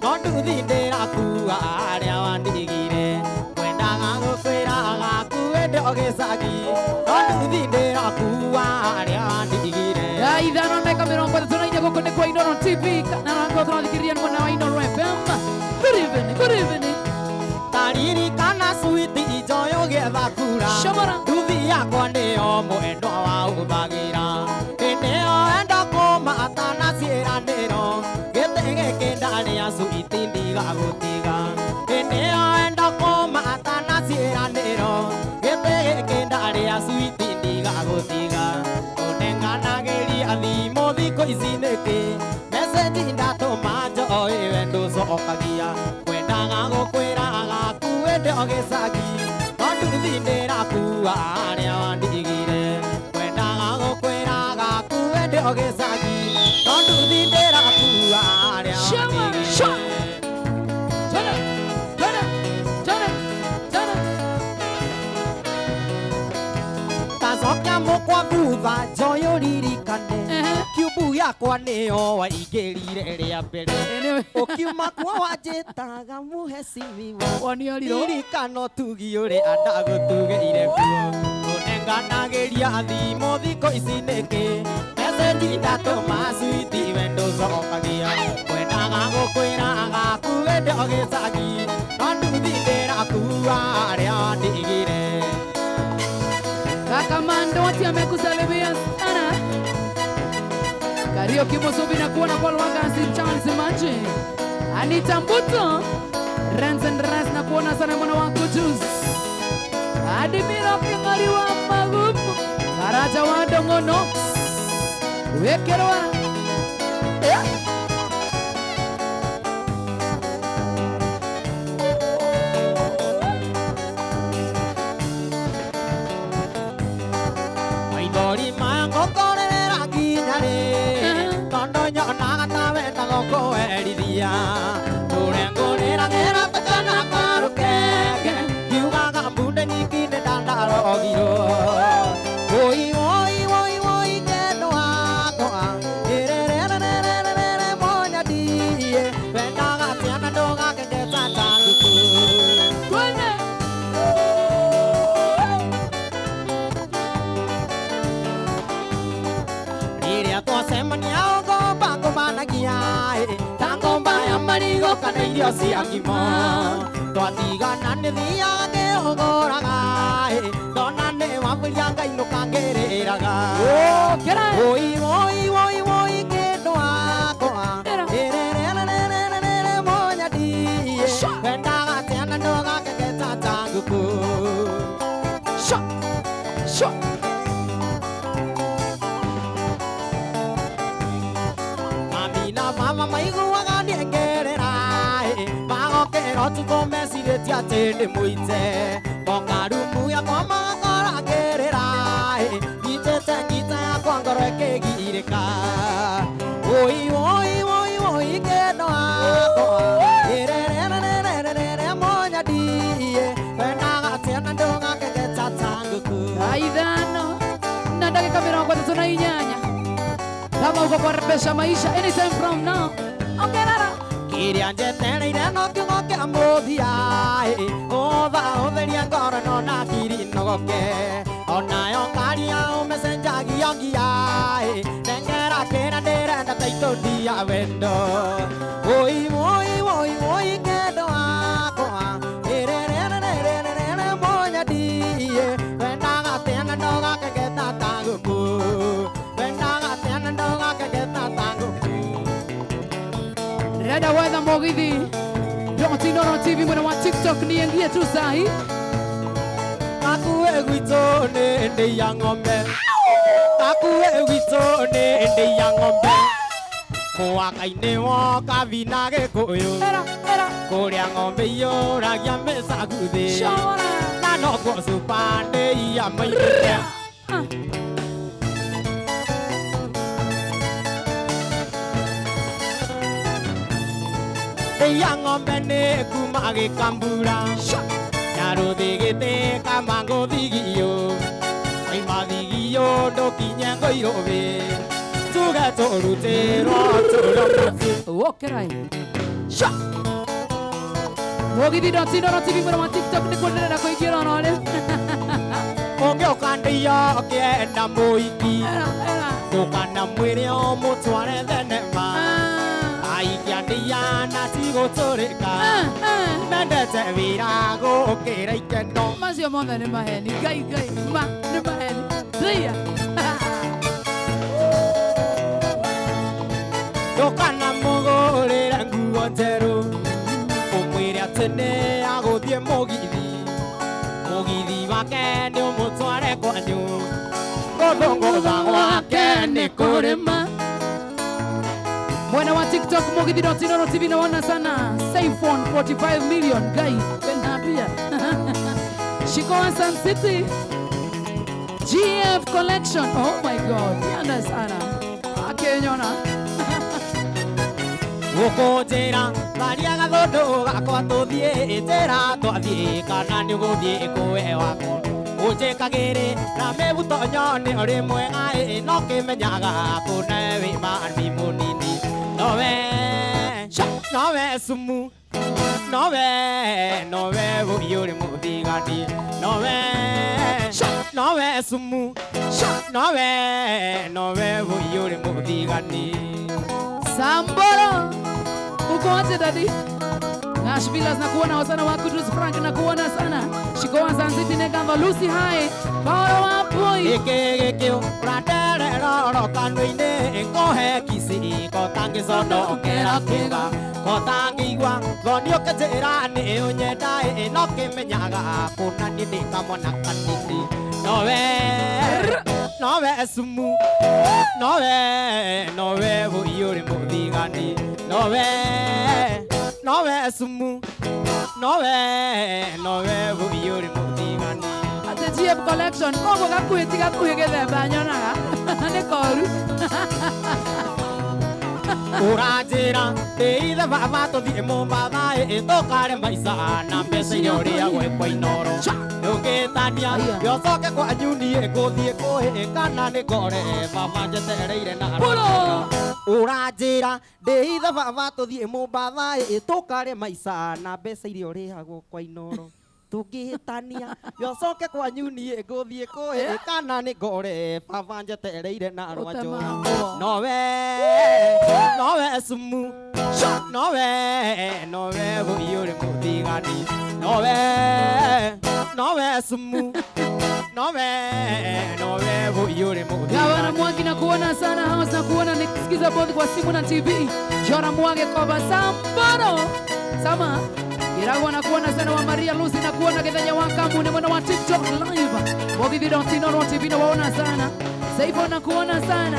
D: no nduthi ndĩrakua arĩa wandigire ngwendaga gũkwĩraga kuwe gĩcagi no nduthi ndĩrakua arĩa wandigire.
B: Thaa ithano na ndagĩka mĩrongo ĩtatũ na inya gũkũ nĩ kwa Inooro TV na rango tũrathikĩrĩria nĩ mwena wa Inooro FM. Good evening, good evening.
D: Taririkana switi njoyo gĩetha kura nduthi yakwa nĩyo mwendwa wa ũthagĩra hĩndĩ ĩyo enda kũma atanaciĩranĩro gĩtĩ gĩkĩ ndarĩa switi ndigagũtiga hĩndĩ ĩyo enda kũma atanaciĩranĩro gĩtĩ gĩkĩ ndarĩa switi ndigagũtiga ũnenganagĩria thimũ thikũ ici nĩkĩ message ndatũma njoĩ we ndũcokagia ngwendaga gũkwĩraga kuwe ndĩ o gĩcagi no nduthi ndĩrakua arĩa wandigire ngwendaga gũkwĩraga kuwe ndĩ o gĩcagi no nduthi ndĩrakua arĩa wandigire.
B: Twende, twende, twende, twende.
D: Tacokia mũkwa thutha njoyo ririkane kiumbu yakwa nĩyo waingĩrire rĩa mbere ũkiuma kuo wanjĩtaga mũhecimiwa ririkano tugi ũrĩa ndagũtugĩire kuo ũnenganagĩria thimũ thikũ ici nĩkĩ message ndatũma switi we ndũcokagia ngwendaga gũkwĩraga kuwe ndĩ o gĩcagi no nduthi ndĩrakua arĩa wandigire.
B: Kaka Mandoti amekusalimia sana. Kariuki Musubi na kuona Paul Wakasi Charles Machi. Anita Mbuto Renzen Ras na kuona sana mwana wako Juice. Adimiro King'ori wa Magumu. Karaja wa Dongono. Wekerwa.
D: Maithori maya ngũkorera nginya rĩ tondũ nyonaga ta wendaga kũwerithia ndũre ngũrĩragĩra ta kana karũkenge ngiugaga mbunde nyingĩ nĩ ndandarogirwo woi woi woi woi ngendo wakwa ĩrĩrĩrĩrĩrĩrĩ mũnyandie wendaga ciana ndũgakengeta ta ngũkũ.
B: Twende.
D: Rĩrĩa twacemania ngomba ngomanagia ta ngomba ya marigũ kana irio cia ngima twatigana nĩ thiaga ngĩũgũraga ndona nĩ wambũria ngainũka ngĩrĩraga woi woi woi woi kĩndũ wakwa ĩrĩrĩrĩrĩrĩrĩ mũnyandie wendaga ciana ndũgakengeta ta ngũkũ.
B: Sha. Sha.
D: Mami na mama maiguaga nĩngerera magokĩra ũtukũ mecirĩtie atĩ ndĩ mũite moka rumu yakwa magakora ngĩrĩra nyitĩte ngita yakwa ngoro ĩkĩgirĩka woi woi woi woi kĩndo wakwa ĩrĩrĩrĩrĩrĩrĩ mũnyandie wendaga ciana ndũgakengeta ta ngũkũ.
B: Thaa ithano na ndagĩka mĩrongo ĩtatũ na inyanya. Kama uko kwa Rebesha Maisha anytime from now. Ongerera.
D: Kiria njetereire no kiugo kĩa mũthia ũtha ũtheria ngoro no na kiri nogoke onayo ngari ya ũmecenjagio ngia nengera kĩra ndĩrenda taitũ ndia wendo woi woi woi woi ngendo wakwa ĩrĩrĩrĩrĩrĩrĩ mũnyendie wendaga tena ndogakegeta ta ngũkũ wendaga tena ndogakegeta ta ngũkũ.
B: Reda wetha Mugithi Inooro TV mwena wa TikTok niingie tu sahi.
D: Gakuhĩ gwitũ nĩ ndĩ ya ng'ombe gakuhĩ gwitũ nĩ ndĩ ya ng'ombe kũwaka-inĩ woka vina gĩkũyũ kũrĩa ng'ombe iyũragia mĩcaguthĩ na nokuo cuba ndĩ ya maitĩte. Ndĩ ya ng'ombe nĩ kuma gĩkambura na rũthigĩtĩ kama ngũthigio oima thigio ndũkinye ngũirũbĩ tuge tũrutĩrwo tũrĩa mũciĩ.
B: Wokerai. Sha. Mugithi Inooro TV mwena wa TikTok nĩkuo ndĩrenda kũingĩra ona rĩu.
D: Ũngĩũka ndĩyo ũkĩenda mũhiki ndũkana mwĩre ũmũtware thenema aikia ndĩa na cigũtũrĩka mendete wĩra gũkĩra ikeno.
B: Macio mothe nĩ maheni. Ngai ngai ma nĩ maheni. Ndĩa.
D: Ndũkana mũgũrĩre nguo njerũ ũmwĩre atĩ nĩ agũthiĩ mũgithi mũgithi wake nĩ ũmũtware kwanyu gũthũngũtha gwake nĩ kũrĩma.
B: Mwena wa TikTok Mugithi Inooro TV naona sana Saifon 45 million guy benabia. Shikoa Sun City GF collection. Oh my god, yanda sana. Akenyona.
D: Gũkũnjĩra tharia gathũndũ gakwa tũthiĩ njĩra twathiĩ kana nĩ ũgũthiĩ kũwe wakwa ũnjĩkagĩrĩ na mĩbutonyo nĩ ũrĩ mwega ĩ no kĩmenyaga kũne wĩ mami mũnini nowe nowe sumu nowe nowe wũi ũrĩ mũthigani nowe nowe sumu nowe nowe wũi ũrĩ mũthigani.
B: Samboro uko aje dadi? Nash Villas na kuona wasana wa Kudus Frank na kuona sana Shikoa Sun City Negamba Lucy hai Paolo wa boy
D: gĩkĩ gĩkĩo ũranderera kanua-inĩ ngũhe kici kotangĩconokera kĩga kotangĩigua thoni ũkĩnjĩra nĩ ũnyenda ĩ no kĩmenyaga kũna niĩ ndĩ kamwana kanini nowe nowe sumu nowe nowe wũi ũrĩ mũthigani nowe nowe sumu nowe nowe wũi ũrĩ mũthigani.
B: Ate GF collection koguo gakuhĩ ti gakuhĩ gĩthemba nyonaga nĩ koru.
D: Ũranjĩra ndĩ ithe baba tũthiĩ Mombatha ĩ tũkare maica na mbeca iria ũrĩagwo kwa Inooro ndũngĩtania ũcoke kwanyu niĩ ngũthiĩ kũhĩ kana nĩ ngore baba njetereire na Ũranjĩra ndĩ ithe baba tũthiĩ Mombatha ĩ tũkare maica na mbeca iria ũrĩagwo kwa Inooro tũngĩhĩtania ũcoke kwanyu niĩ ngũthiĩ kũhĩ kana nĩ ngore baba njetereire na rwanjora nowe nowe sumu nowe nowe wũi ũrĩ mũthigani nowe nowe sumu nowe nowe wũi ũrĩ mũthigani.
B: Gavana Mwangi na kuona sana house na kuona nikisikiza both kwa simu na TV. Jora Mwangi kwa Sambaro sama Iragwa na kuona sana wa Maria Lucy na kuona Githenya wa Kambu ni mwana wa TikTok live. Mugithi Inooro TV na waona sana. Saifo na kuona sana.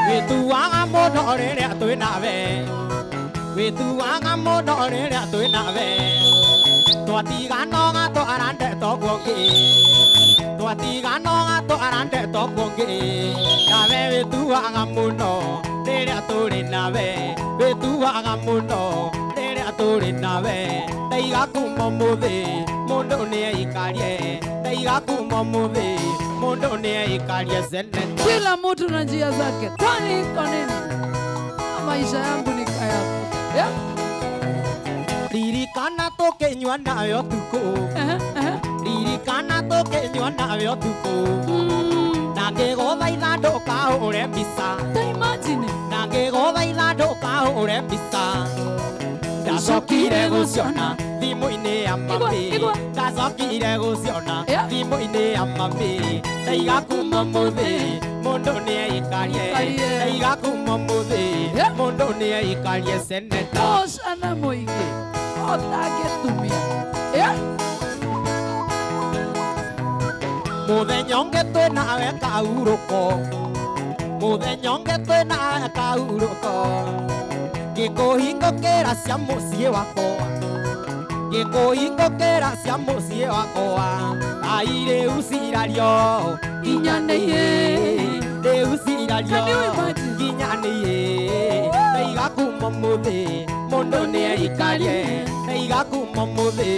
D: Wĩtuaga mũno rĩrĩa twĩ nawe wĩtuaga mũno rĩrĩa twĩ nawe twatiganoga twara ndeto kuongĩ twatiganoga twara ndeto kuongĩ nawe wĩtuaga mũno rĩrĩa tũrĩ nawe wĩtuaga mũno rĩrĩa tũrĩ nawe ndaiga kuma ũmũthĩ mũndũ nĩaikarie ndaiga kuma kuma mũthĩ mũndũ nĩeikarie seneta.
B: Kila mtu na njia zake. Kwani iko nini? Maisha yangu ni kayako. Yeah?
D: Ririkana tũkĩnyua nawe ũtukũ. Ririkana tũkĩnyua nawe ũtukũ. Na ngĩgũthaitha ndũkahũre mbica.
B: Ta imagine.
D: Na ngĩgũthaitha ndũkahũre mbica. Ndacokire gũciona thimũ-inĩ ya mami. Ndacokire gũciona thimũ-inĩ ya mami. Ndaiga kuma mũthĩ mũndũ nĩeikarie. Ndaiga kuma mũthĩ mũndũ nĩeikarie seneta.
B: Gocana mũingĩ ũtangĩtumia.
D: Mũthenya ũngĩ twĩ nawe kahurũko. Mũthenya ũngĩ twĩ nawe kahurũko. Ngĩkũhingũkĩra cia mũciĩ wakwa. Ngĩkũhingũkĩra cia mũciĩ wakwa. Ai rĩu cirario
B: Nginyanĩirie.
D: Rĩu cirario
B: Can you imagine?
D: nginyanĩirie. Ndaiga kuma mũthĩ mũndũ nĩeikarie. Ndaiga kuma mũthĩ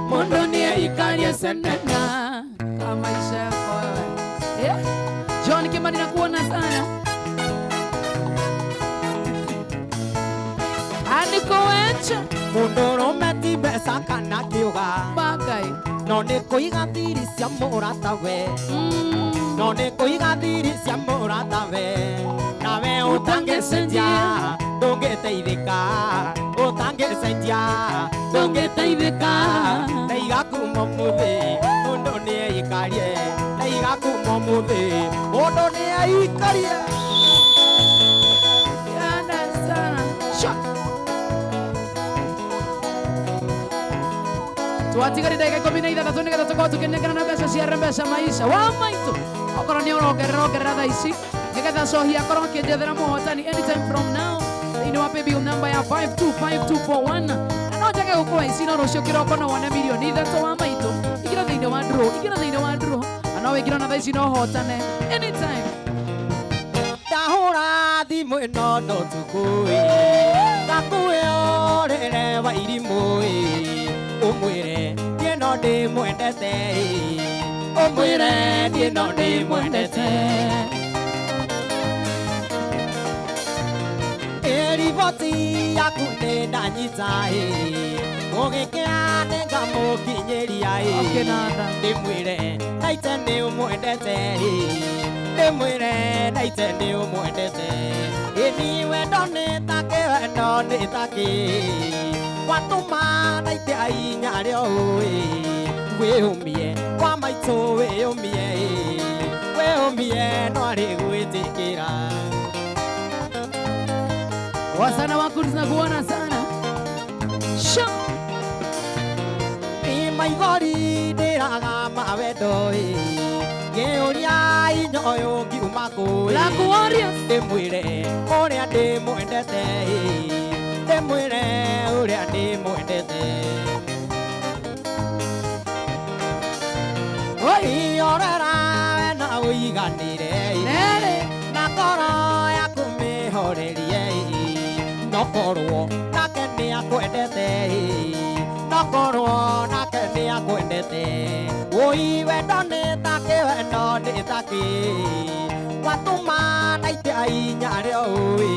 D: mũndũ nĩeikarie
B: seneta. Kama maisha yako wewe. Yeah. John Kimani nakuona sana. Anikowecha.
D: Mũndũrũme ti mbeca kana kĩũga.
B: Magai.
D: No nĩ kũiga thiri cia mũratawe. No nĩ kũiga thiri cia mũratawe. Nawe ũtangĩcenjia ndũngĩteithĩka. Ũtangĩcenjia ndũngĩteithĩka. Ndaiga kuma mũthĩ mũndũ nĩeikarie. Ndaiga kuma mũthĩ mũndũ nĩeikarie.
B: Yana sana. Shot. Twatigari ndagĩka 16 nĩgetha tũkorwo tũkĩnengera na mbeca cia mbeca maisha wa maitũ. Okorwo nĩ ũrongerera ongerera thaa ici nĩgetha cohi akorwo akĩnjethera mũhotani anytime from now thĩinĩ wa paybill number ya 525241. Na no njage gũkũa ici no rũciũ kĩroko no wone mirioni 3 wa maitũ. Ingĩra thĩinĩ wa draw, ingĩra thĩinĩ wa draw na no wĩingĩre ona thaa ici no ũhotane anytime.
D: Ndahũra thimũ ĩno no tukũ ĩ. Ndakũhe ũrĩre wa irimũ ĩ. Ũmwĩre niĩ no ndĩmwendete ĩ. Ũmwĩre niĩ no ndĩmwendete. Ĩ riboti yaku nĩ ndanyita ĩ. Ũgĩkĩra nĩngamũkinyĩria ĩ. Ndĩmwĩre naite nĩ ũmwendete ĩ. Ndĩmwĩre naite nĩ ũmwendete. Ĩni wendo nĩ takĩ wendo nĩ takĩ. Watũma naite ainya rĩo ĩ. Wĩyũmie kwa maitũ wĩyũmie ĩ. Wĩyũmie no arĩ gwĩtĩkĩra.
B: Wasana waku tunakuona sana. Sha.
D: Ĩ maithori ndĩraga mawendo ĩ. Ngĩũria inya ũyũ ngiuma kũ ĩ.
B: Black Warriors.
D: Ndĩmwĩre ũrĩa ndĩmwendete ĩ. Ndĩmwĩre ũrĩa ndĩmwendete. Oi orera we na ũiganĩre ĩ.
B: Nere.
D: Na ngoro yaku mĩhorerie ĩ. No korwo nake nĩakwendete ĩ. No korwo nake nĩakwendete. Oi wendo nĩ takĩ wendo nĩ takĩ. Watũma naite ainya rĩo ĩ.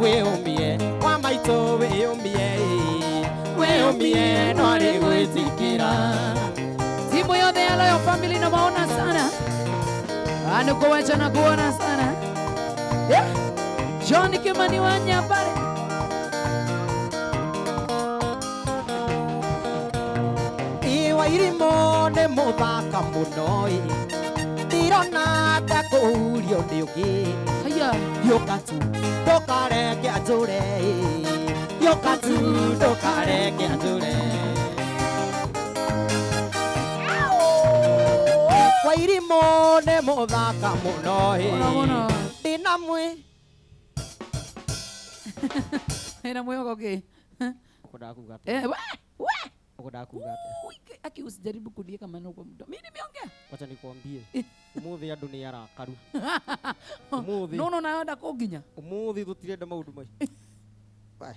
D: Wĩyũmie kwa maitũ wĩyũmie ĩ. Wĩyũmie no arĩ gwĩtĩkĩra.
B: Timu yote ya Loyal Family nawaona sana. Anukuwacha na kuona sana. Yeah. John Kimani wa Nyambare.
D: Iwa irimũ nĩ mũthaka mũno ĩ. Ndirona ta kũhurio nĩ ũngĩ.
B: Haya.
D: Yũka tu ndũkareke anjũre ĩ. Yũka tu ndũkareke anjũre. Wa irimũ nĩ mũthaka mũno ĩ.
B: Mũno mũno.
D: Ndĩna mwĩ.
B: Ĩna mwĩhoko kĩ?
C: Ũkwendaga kuga atĩa?
B: We, we.
C: Ũkwendaga kuga atĩa?
B: Ui, aki usijaribu kuniweka maneno kwa mdomo. Mimi nimeongea.
C: Wacha nikwambie. Umuthi andu ni arakaru. Umuthi.
B: No no nayo ndakũnginya.
C: Umuthi tutirenda maundu macio. Wai.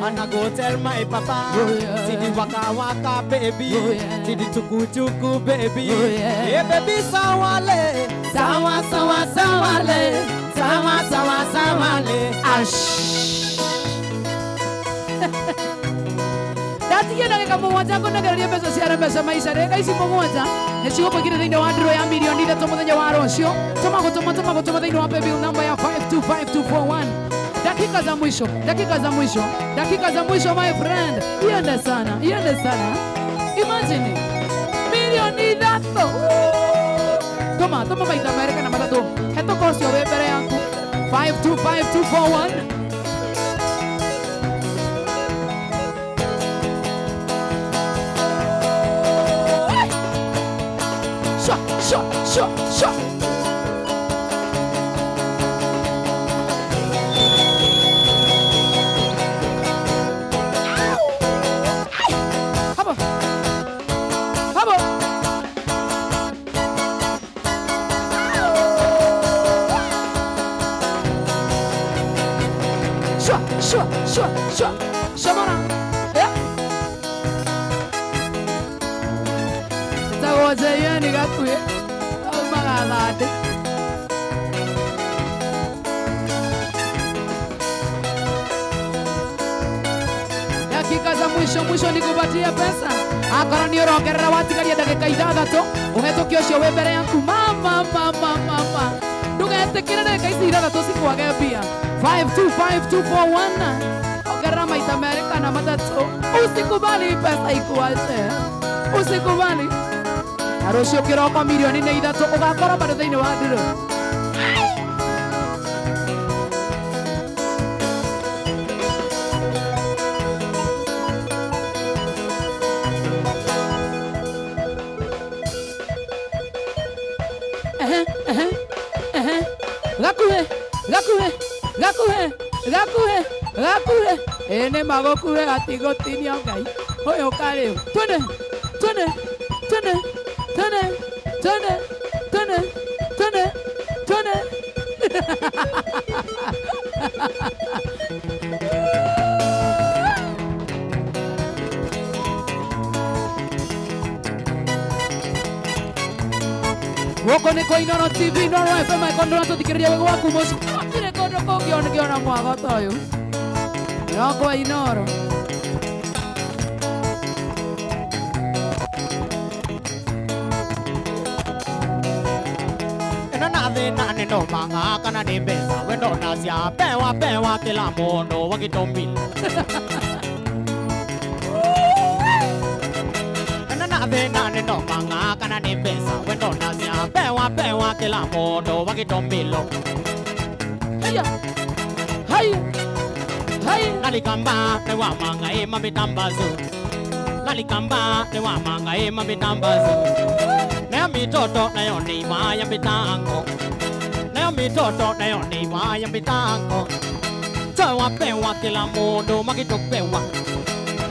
B: yeah.
D: And I go tell my papa.
B: Oh, yeah.
D: See the waka waka baby.
B: Oh, yeah.
D: See the chuku chuku baby.
B: Oh, yeah.
D: Yeah, baby sawale. Sawa sawa sawale. Sawa sawa sawale.
B: Ash. Ndatigia ndagĩka mũgwanja ngũnengererie mbeca cia mbeca maica ndagĩka ici mũgwanja nĩ cigũkũingĩria thĩinĩ wa ndiro ya mirioni ithatũ mũthenya wa rũciũ. Tũma gũtũma tũma gũtũma thĩinĩ wa paybill namba ya 525241. Dakika za mwisho, dakika za mwisho, dakika za mwisho my friend. Iende sana, iende sana. Imagine milioni ithatũ. Tũma tũma maita merĩ kana matatũ. Hetũka ũcio wĩ mbere yaku 525241. Shwa, shwa, shwa, shwa. Habo. Habo. Shwa, shwa, shwa, shwa. Shamana. Yeah. Tagwo gakuhĩ aumaga thandĩ. Dakika za mwisho mwisho nikupatie pesa. Akorwo nĩ ũrongerera watigaria ndagĩka ithathatũ ũhetũke ũcio wĩ mbere yaku. Mama mama mama, ndũgetĩkĩre ndagĩka ici ithathatũ cikwage mbia. 525241 ongerera maita merĩ kana matatũ. Usikubali pesa ikuache, usikubali. Na rũciũ kĩroko milioni nĩ ithatũ ũgakorwo bado thĩinĩ wa ndiro. Ehe, ehe, ehe. Gakuhĩ, gakuhĩ, gakuhĩ, gakuhĩ, gakuhĩ. Ĩ nĩ ma gũkuhĩ gatigũtinio Ngai. Ũyũ karĩu. Twende, twende, twende, twende, twende, twende, twende, twende. Gũkũ nĩ kwa Inooro TV, Inooro FM, angĩkorwo ndũratũthikĩrĩria wĩ gwaku mũciĩ, gũtirĩ kũndũ kũngĩ ũngĩona mwago ta ũyũ. No kwa Inooro.
D: Ĩno na thĩna nĩ no manga kana nĩ mbeca wendo na cia pewa pewa kila mũndũ wagĩtũmila. Ĩno na thĩna nĩ no manga kana nĩ mbeca wendo na cia pewa pewa kila mũndũ wagĩtũmilo.
B: Haya, haya, haya.
D: Nalikamba nĩ wa manga ĩ mamitambazu. Nalikamba nĩ wa manga ĩ mamitambazu. Nayo mitoto nayo nĩ maya mitango. Nayo mitoto nayo nĩ maya mitango. Pewa pewa kila mũndũ magĩtũpewa.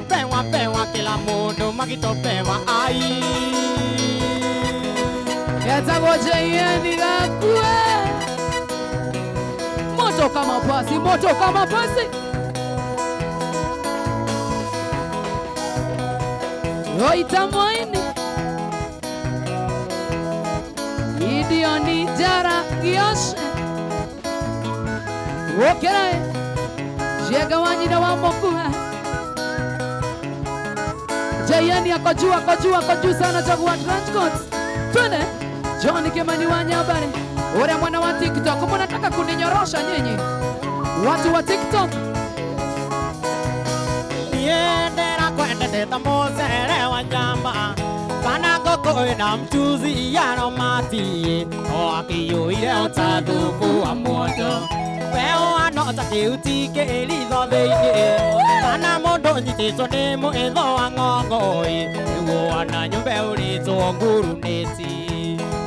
D: Pewa pewa kila mũndũ magĩtũpewa ai.
B: Etagwo JN Gakue. Moto kama pasi, moto kama pasi. Roita Moini. Gideon Jara Gioshe. Wokera. Jega wa nyina wa Mokuha. JN ako juu, ako juu, ako juu sana, chagua trench coat. Twende. John Kimani wa Nyabare. Ule mwana wa TikTok, mnataka kuninyorosha nyinyi. Watu wa TikTok.
D: Niendera kwendete ta mũcere wa nyama. Kana ngũkũ ĩna mchuzi ya romati. O akĩiyũire o ta thubu wa mũndũ. Weo ano ta kĩhuti kĩritho thĩinĩ. Kana mũndũ ũnyitĩtwo nĩ mũĩtho wa ng'ong'oi. Nĩguo ana nyũmbe ũrĩtwo ngurunĩti.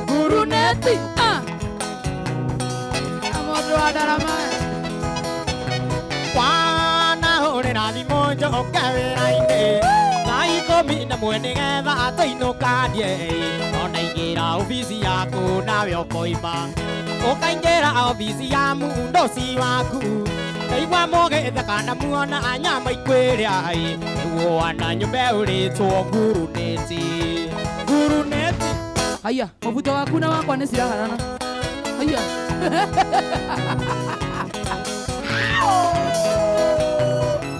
B: Nguruneti. Ah. Mũndũ wa ndarama.
D: Wanahũrĩra thimũ njoke wĩra-inĩ. Thaa ikũmi na ĩmwe nĩgetha tũinũkanie. Ona ingĩra obici yaku nawe ũkoima. Ũkaingĩra obici ya mũndũci waku. Ndaigua mũgĩtheka na muona nyama ikwĩrĩa ĩ nĩguo wana nyũmba ĩũrĩtwo ngurunĩti ngurunĩti.
B: Haya, mũbuto waku na wakwa nĩ ciraharana. Haya.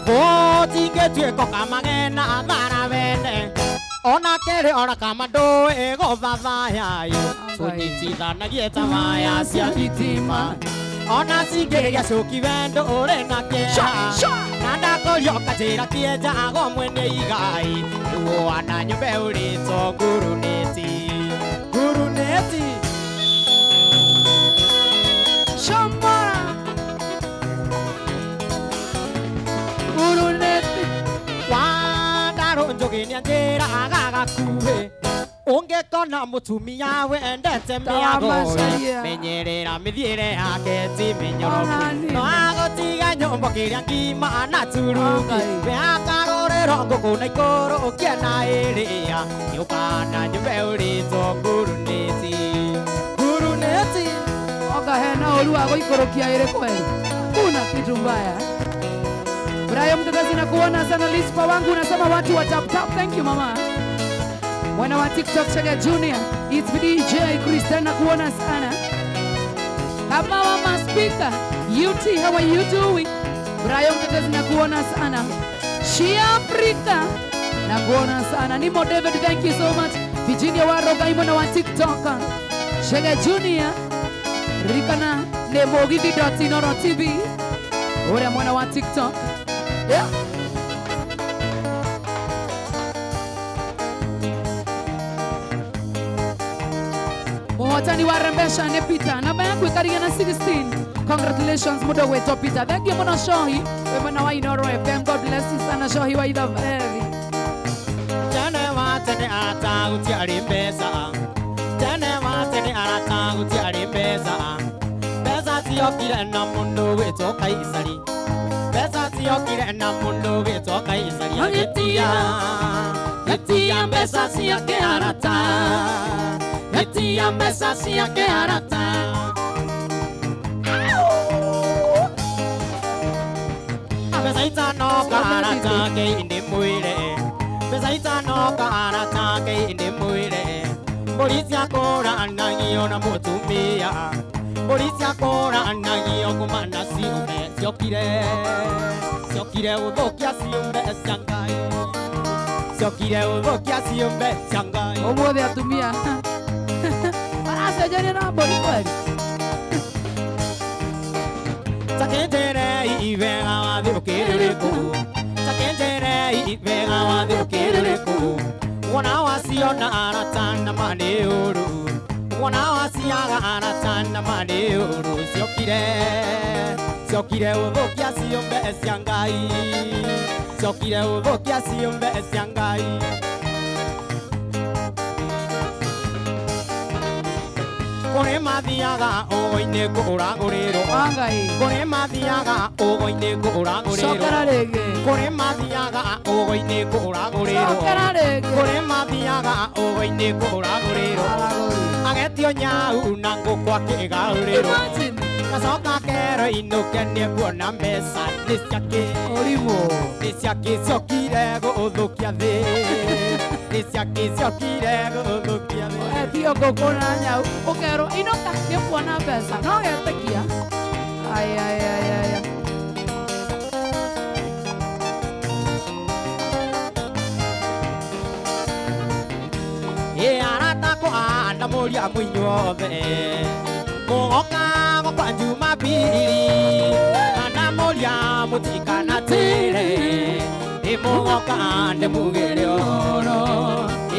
D: Gũtingĩtuĩka kamagena thara wene ona kerĩ ora kama ndũĩ gũthathaya ĩ tũnyitithanagie ta waya cia thitima ona cingĩgĩa cuki wendo ũrĩ na kĩeha na ndakũria ũkanjĩra kĩenjagwo mwene igai nĩguo wana nyũmba ĩũrĩtwo ngurunĩti ngurunĩti.
B: Shambara ngurunĩti.
D: Wandarũ njũgĩ nĩanjĩra agagakuhĩ ũngĩkona mũtumia wendete mĩago menyerera mĩthiĩre yake ti mĩnyoroku no agũtiga nyũmba kĩrĩa ngima na turungi we akarũrĩrwo ngũkũ na ikũrũ ũkĩena ĩrĩa nĩũkana nyũmba ĩũrĩtwo ngurunĩti ngurunĩti.
B: Oka hena ũru wa gũikũrũkia ĩrĩ kweli kuna kitu mbaya. Brian Mtetezi na kuona sana Lispa wangu unasema watu wa tap tap. Thank you mama. Mwana wa TikTok Chege Junior, it's DJ Christian na kuona sana. Kama wa maspika, UT how are you doing? Brian Mtetezi na kuona sana. Shia Africa na kuona sana. Nimo David, thank you so much. Virginia Waroga imona wa TikTok. Chege Junior, Rikana nemogithi.inoro TV. Ore mwana wa TikTok. Yeah. Muhotani wa Rembesha ne Peter. Namba yangu ikaria na 16. Congratulations mudo wetu Peter. Thank you muno Shohi. We mwana wa Inoro FM. God bless you sana Shohi wa Ithabethi.
D: Tene wa tene arata gũtiarĩ mbeca. Tene wa tene arata gũtiarĩ mbeca. Mbeca ciokire na mũndũ wĩtwo Kaisari. Mbeca ciokire na mũndũ wĩtwo Kaisari. Agĩtia gĩtia mbeca ciake arata. Gĩtia mbeca ciake arata. Mbeca itano karata kĩindĩ mwĩre. Mbeca itano karata kĩindĩ mwĩre. Mbũri ciakũranagio na mũtumia. Mbũri ciakũranagio kuma na ciũmbe ciokire. Ciokire gũthũkia ciũmbe cia Ngai. Ciokire gũthũkia ciũmbe cia Ngai.
B: Ũmũthĩ atumia maracenjania na mbũri kweli.
D: Takenjere iwega wathiĩ ũkĩrĩrĩkũ. Takenjere iwega wathiĩ ũkĩrĩrĩkũ. Wona waciona arata na marĩ ũru. Wona waciaga arata na marĩ ũru. Ciokire ciokire gũthũkia ciũmbe cia Ngai. Ciokire gũthũkia ciũmbe cia Ngai. Kũrĩ mathiaga ũgo-inĩ kũragũrĩrwo. Kũrĩ mathiaga ũgo-inĩ kũragũrĩrwo.
B: Cokera rĩngĩ.
D: Kũrĩ mathiaga ũgo-inĩ kũragũrĩrwo.
B: Cokera rĩngĩ.
D: Kũrĩ mathiaga ũgo-inĩ kũragũrĩrwo. Agetio nyau na ngũkũ akĩgarũrĩrwo. Gacoka kero inũke nĩekuona mbeca nĩ ciake.
B: Ũrimũ.
D: Nĩ ciake ciokire gũthũkia thĩ. Nĩ ciake ciokire gũthũkia thĩ.
B: Etio ngũkũ na nyau ũkerwo inũka nĩũkuona mbeca no getĩkia. Ai ai ai ai.
D: Ĩ arata akwa ndamũria mũinyuothe mũgoka gũkwa Jumapili ndamũria mũtikanatĩre ĩ mũgoka ndĩmugĩre ũhoro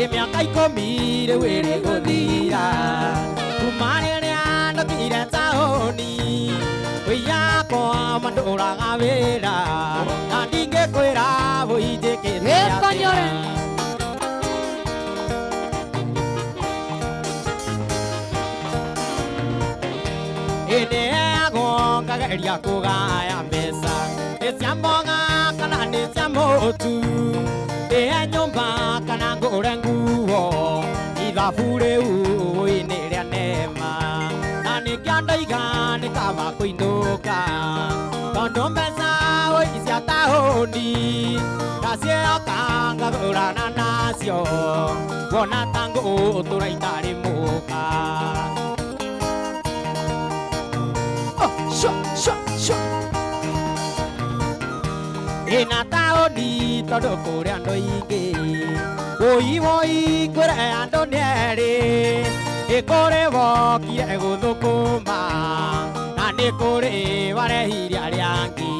D: ĩ mĩaka ikũmi rĩu ĩrĩ gũthira kuma rĩrĩa ndokire taũni wĩyakwa mandũraga wĩra na ndingĩkwĩra wũinjĩkĩte atĩa. Ĩnĩheagwo ngageria kũgaya mbeca nĩ cia mboga kana nĩ cia mũtu ndĩhe nyũmba kana ngũre nguo ithabu rĩu nĩ rĩa neema na nĩkĩo ndoiga nĩ kaba kaba kũinũka tondũ mbeca woi cia taũni ndacioka ngagũrana nacio wona ta ngũtũra itarĩ mũka.
B: Oh, shwa shwa shwa.
D: Ina taũni tondũ kũrĩ andũ aingĩ woi woi kũrĩ andũ nĩ erĩ nĩ kũrĩ wokire gũthũkũma na nĩ kũrĩ warehire arĩa angĩ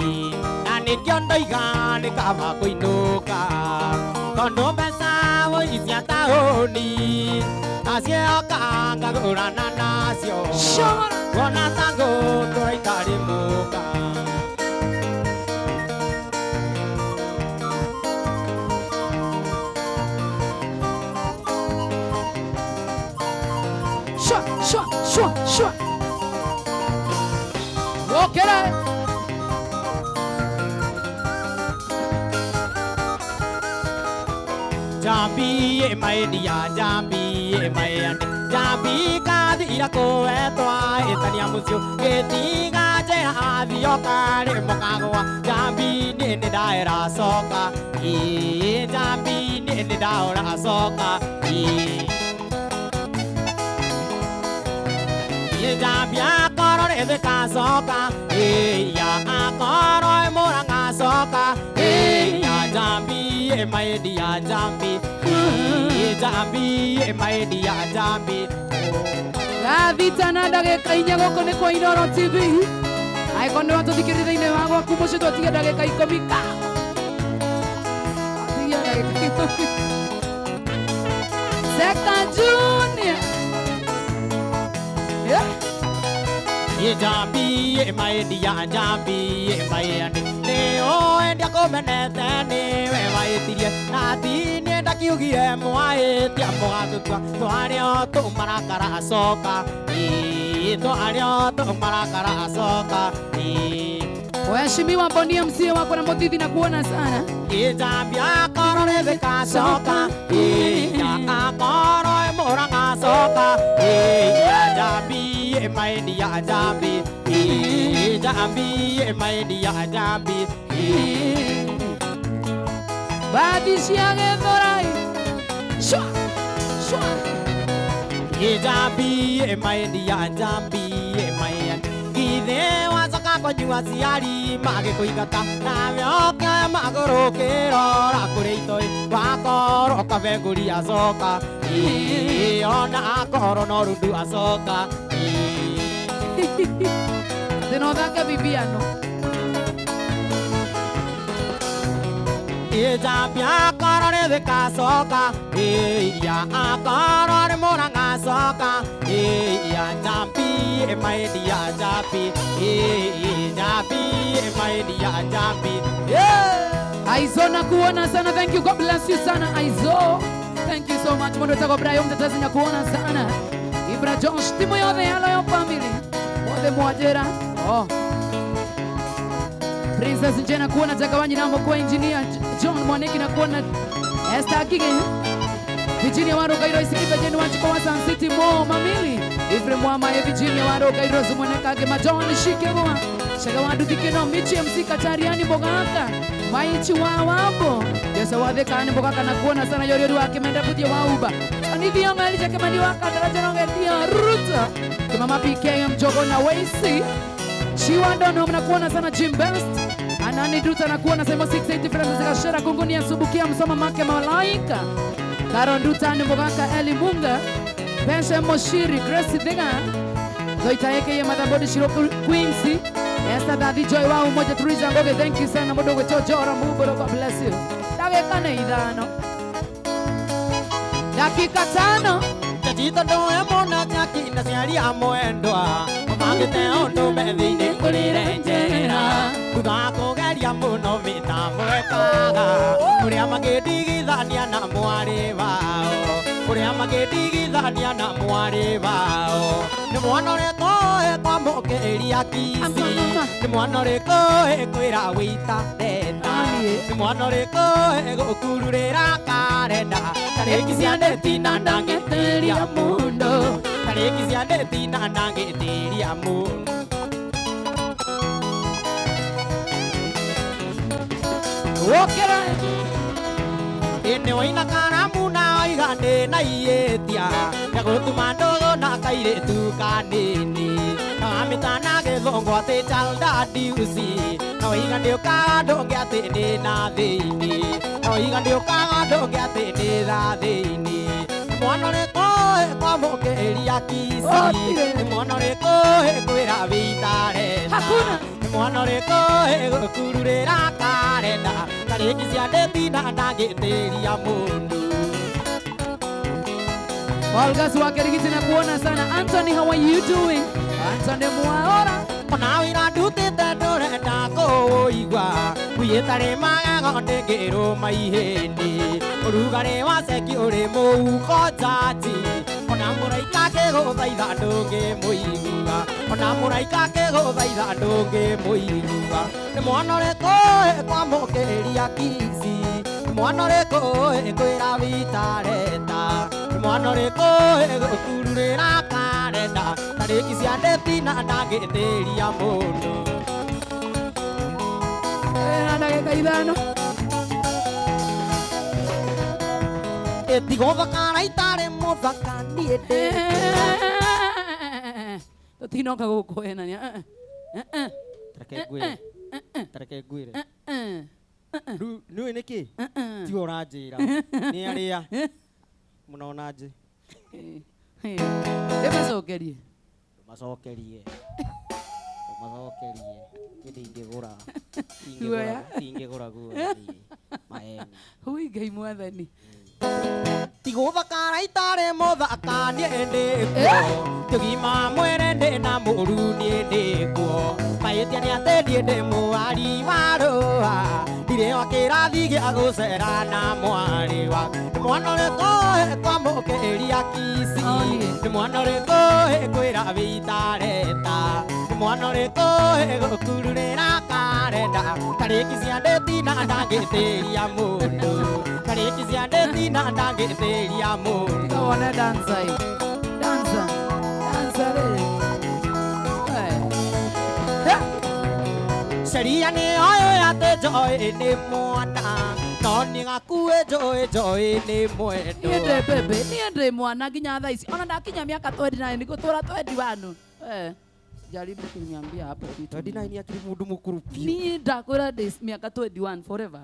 D: na nĩkĩo ndoiga nĩ kaba kũinũka tondũ mbeca woi cia taũni nacioka ngagũrana nacio wona ta ngũtũra itarĩ mũka.
B: Shwa shwa shwa shwa. Wokera.
D: Jambi e mai dia jambi e mai ane jambi ka dira ko e toa etania mucio getiga je athio kare mokagwa jambi ni ni daera soka i jambi ni ni daora soka i jambi akoro re ka soka e ya akoro e moranga soka e ya jambi e mai dia jambi e jambi e mai dia jambi.
B: Gathita na ndagĩka inya gũkũ nĩ kwa Inooro TV. Angĩkorwo nĩ watũthikĩrĩria thĩinĩ wa gwaku mũciĩ twatigia ndagĩka ikũmi ka. Atigia ndagĩka ikũmi. Seka Junior. Yeah.
D: Ye jambi e mai dia jambi e mai ane ne o endia komenete ni we waitirie na ti ni ndakiugie mwaitia mũgatũtua twarĩo tũmarakara acoka ĩ twarĩo tũmarakara acoka ĩ.
B: Waheshimiwa Bonia MCA wako na Muthithi na kuona sana.
D: Jambi akoro rĩthĩka coka ĩ ya akoro e mũrang'a coka ĩ ya jambi e mai dia jambi ĩ jambi e mai dia jambi ĩ.
B: Bathi cia Gĩthũrai. Shwa shwa.
D: Jambi e mai dia jambi e mai githe wacoka kũnyua ciari magĩkũingata nawe ũkĩoya magũrũ ũkĩrora kũrĩ itoi wakorwo kabengũri acoka ĩ ona akorwo no rundu acoka ĩ.
B: Atĩ no ũthake bibiano.
D: Jambi akoro rĩthĩka coka ĩ ya akoro nĩ mũrang'a coka ĩ ya jambi e mai dia jambi ĩ jambi e mai dia jambi.
B: Aizo na kuona sana, thank you, God bless you sana Aizo. Thank you so much. Mundu etagwo Brian Mtetezi na kuona sana. Ibra Josh, timu yothe ya Loyal Family. Othe mwajera. Oh. Princess Njena kuona Jagawanyi na kwa engineer John Mwaniki na kuona Esther Kige. Virginia Waro Kairo Isikipe Jeni Wanchiko wa Sun City Mo Mamili. Ifrem Wama e Virginia Waro Kairo Zumoneka Gema John Shikewa. Shagawandu Dikino Michi MC Katariani Mogaka. Maichi wa wambo. Yosa wadheka ni Mogaka na kuona sana yoriori wake menda budia wa uba. Anithio ngali jake mani waka daraja nongetia Ruto. Kimama PK Mjogo na Waisi. Chiwando na kuona sana Jim Best. Anani Duta na kuona Semo 680 Francis Kashera Kungunia Subukia Msoma Make Malaika. Karon Duta ni Mogaka Eli Munga. Pesha Moshiri Grace Dhiga. Zoita yeke ye Madhabodi Shiro Quincy. Esther Daddy Joy wa Umoja Turiza Ngoge, thank you sana mudogo Chojora Muboro, God bless you. Dakika nĩ ithano. Dakika tano.
D: Tito ndoe mona jaki na ciari a mwendwa mangite undu methini kurire njera thutha kugeria muno mitambo ekaga kuria magĩndigithania na mwarĩ wao kuria magĩndigithania na mwarĩ wao nĩ mwana ũrĩkũ ĩkwamũkĩria kici nĩ mwana ũrĩkũ ĩkwĩra wĩita ndenda nĩ mwana ũrĩkũ ĩgũkururĩra karenda tarĩki cia neti na ndangĩtĩria mũndũ tarĩki cia neti na ndangĩtĩria mũndũ.
B: Ũkĩra.
D: Ĩnĩ waina karamu na oiga ndĩ na ihĩtia rĩa gũtuma ndũgũ na kairĩtu kanini na wamĩtana gĩthũngũ atĩ child abuse na waiga ndĩũkaga ndũngĩ atĩ ndĩ na thĩinĩ na waiga ndĩũkaga ndũngĩ atĩ ndĩ na thĩinĩ. Nĩ mwana ũrĩkũ kwamũkĩria kici?
B: Gũtirĩ.
D: Nĩ mwana ũrĩkũ kwĩra wĩtarenda?
B: Hakuna.
D: Nĩ mwana ũrĩkũ gũkururĩra karenda tarĩki cia ndĩtina ndangĩtĩria mũndũ.
B: Olgas wa Kirigiti na kuona sana. Anthony, how are you doing? Anthony Mwaora.
D: Ona wĩra ndutĩte ndũrenda kũũigua ngui ĩtarĩ magego ndĩngĩrũma ihĩndĩ ũrugarĩ wa ceki ũrĩ mũhuko njati ona mũraika akĩgũthaitha ndũngĩmũigua ona mũraika akĩgũthaitha ndũngĩmũigua. Nĩ mwana ũrĩkũ kwamũkĩria kici? Nĩ mwana ũrĩkũ kwĩra witareta? Nĩ mwana ũrĩkũ gũkururĩra karenda tarĩki cia ndĩtina ndangĩtĩria mũndũ.
B: Na ndagĩka 5.
D: Ĩtigũthakara itarĩ mũthaka niĩ ndĩ.
B: Tũtinoka gũkũhenania.
C: Tareke ngwĩre. Tareke ngwĩre. Rĩu nĩũĩ nĩkĩ? Tiwe ũranjĩra. Nĩ arĩa. Mũnona nje.
B: Ĩmacokerie.
C: Macokerie. Macokerie. Niĩ ndingĩgũra.
B: Guoya.
C: Ndingĩgũra guoya niĩ. Maheni.
B: Hui Ngai mwathani.
D: Tigũthakara itarĩ mũthaka niĩ ndĩkuo tũgima mwĩrĩ ndĩ na mũru niĩ ndĩkuo mahĩtia nĩ atĩ niĩ ndĩ mũwari wa rũa ndirĩ wa kĩrathi gĩa gũcera na mwarĩ wa. Nĩ mwana ũrĩkũ kwamũkĩria kici? Nĩ mwana ũrĩkũ kwĩra wĩtareta? Nĩ mwana ũrĩkũ gũkururĩra karenda tarĩki cia ndĩtina ndangĩtĩria mũndũ tarĩki cia ndĩtina ndangĩtĩria mũndũ.
B: Tiga wone dancer ĩ. Dancer. Dancer rĩ. Eh.
D: Sheria nĩ oĩ atĩ njoĩ nĩ mwana no nĩ gakuĩ njoĩ njoĩ nĩ mwendo.
B: Niĩ ndĩ bebe, niĩ ndĩ mwana nginya thaa ici. Ona ndakinya mĩaka 29 ngũtũra 21. Eh. Jaribu kuniambia hapo kitu.
C: 29 akĩrĩ mũndũ mũkũrũ biũ.
B: Niĩ ndakwĩra ndĩ mĩaka 21 forever.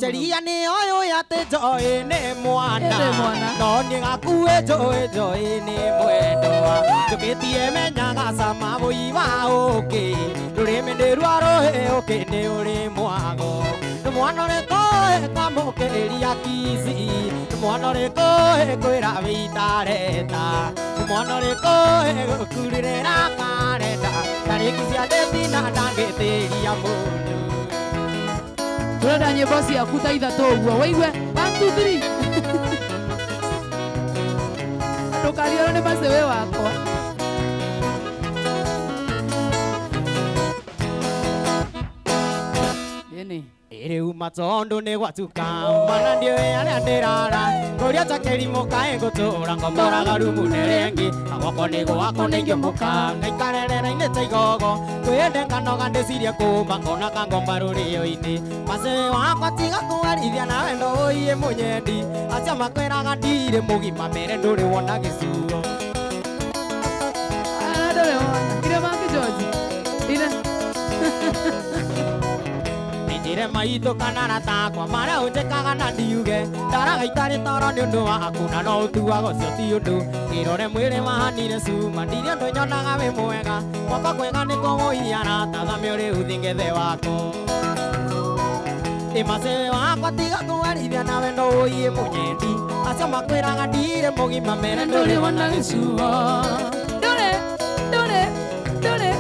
D: Sheria nĩ oĩ atĩ njoĩ nĩ mwana
B: Nĩ mwana.
D: no nĩ gakuĩ njoĩ njoĩ nĩ mwendwa njũkĩtie menyaga cama wũi wa ũkĩ rũrĩmĩ nĩ rwa rũhĩ ũkĩ nĩ ũrĩ mwago. Nĩ mwana ũrĩkũ kwamũkĩria kici? Nĩ mwana ũrĩkũ kwĩra wĩtareta? Nĩ mwana ũrĩkũ gũkururĩra karenda tarĩki cia ndĩtina ndangĩtĩria mũndũ.
B: Tũrenda nyĩmbo ciaku ta ithatũ ũguo waigue 1 2 3. Ndũkariganĩrwo nĩ macĩwĩ wakwa. Ĩni.
D: Rĩu matondũ nĩ gwatuka mana ndiũĩ arĩa ndĩrara ngũria ta kĩrimũ kaĩ ngũtũra ngomoraga rumu nĩrĩngĩ na gwako nĩ gwako nĩingĩmũka ngaikarerera-inĩ ta igogo kwĩende nganoga ndĩcirie kũma ngona kangomba rũrĩo-inĩ macĩwĩ wakwa tiga kũarithia na wendo ũiĩ mũnyendi acio makwĩraga ndirĩ mũgima mere ndũrĩ wona gĩcuo.
B: Ndũrĩ wona. Ire Maki George. Ire.
D: Njĩre maitũ kana ratakwa marĩa ũnjĩkaga na ndiuge ndaraga itarĩ toro nĩ ũndũ waku na no ũtuaga ũcio ti ũndũ kĩrore mwĩrĩ wahanire cuma ndirĩ ũndũ nyonaga wĩ mwega gwakwa kwega nĩ kũgũiya rata thamĩ ũrĩ uthi ngethe wako. Ĩmacĩwĩ wakwa tiga kũarithia na wendo ũiĩ mũnyendi acio makwĩraga ndirĩ mũgima mere
B: Ndũrĩ wona gĩcuo. Ndũrĩ, ndũrĩ, ndũrĩ.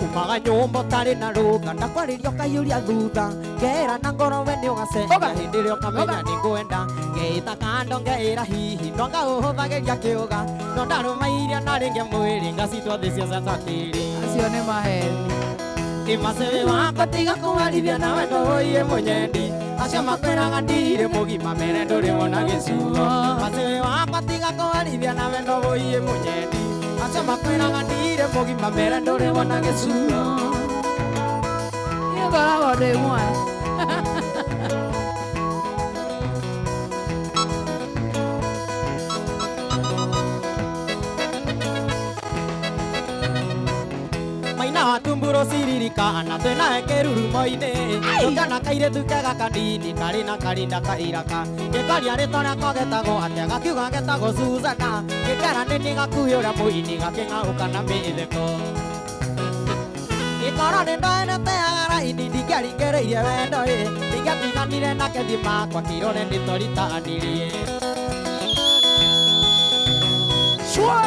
D: Umaga nyũmba ũtarĩ na rũga ndakwarĩria ũkaiyũria thutha ngera na ngoro we nĩ ũgacenjia hĩndĩ ĩrĩa ũkamenya nĩ ngwenda ngeĩta kando ngeĩra hihi no ngaũhũthagĩria kĩũga no ndarũmairia na rĩngĩ mwĩrĩ ngacitwa thĩ cia catakĩrĩ.
B: Acio nĩ maheni.
D: Ĩmacĩwĩ wakwa tiga kũarithia na wendo ũiĩ mũnyendi acio makwĩraga ndirĩ mũgima mere ndũrĩ wona gĩcuo. Macĩwĩ wakwa tiga kũarithia na wendo ũiĩ mũnyendi Acio makwĩraga ndirĩ mũgima mere ndũrĩ wona gĩcuro.
B: Niĩ ngoragwo ndĩ mwana.
D: Maina wa tumburo ciririkana twĩnawe kĩrurumo-inĩ tũkana kairĩtu kega kanini karĩ na karinda kairaka gĩkaria rĩtwa rĩakwa getagwo atĩa gakiuga getagwo Susana gĩkera nĩ niĩ gakuhĩ ũrĩa mũini gakĩng'aũka na mĩtheko gĩkorwo nĩ ndoenete raini ndingĩaringĩrĩirie wendo ĩ ndingĩatiganire nake thiĩ makwa kĩrore nĩ twaritanirie.
B: Shwa!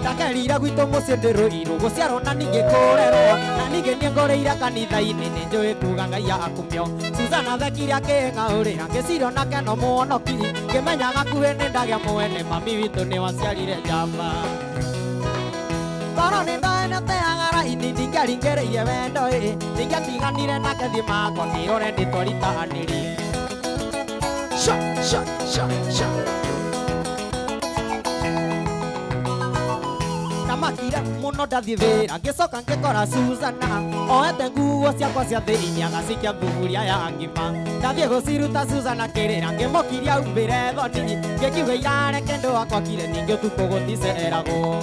D: Ndakerire gwitũ mũciĩ ndĩrũirũ gũciarwo na ningĩ kũrerwo na ningĩ niĩ ngũrĩire kanitha-inĩ nĩ njũĩ kuga Ngai akumio. Susana thekire akĩng'aũrĩra ngĩciria onake no mũhonoki ngĩmenya gakuhĩ nĩ ndagĩa mwene mami witũ nĩ waciarire njamba. Korwo nĩ ndoenete raini ndingĩaringĩrĩirie wendo ĩ ndingĩatiganire nake thiĩ makwa kĩrore nĩ twaritanirie.
B: Sha, sha, sha, sha.
D: Ndamakire mũno ndathiĩ wĩra ngĩcoka ngĩkora Susana oete nguo ciakwa cia thĩinĩ agacikia thuburia ya ngima ndathiĩ gũciruta Susana kĩrĩra ngĩmũkiria umbĩre thoni ngĩkiuga irareke ndũ wakwa kire ningĩ ũtukũ gũticeragwo.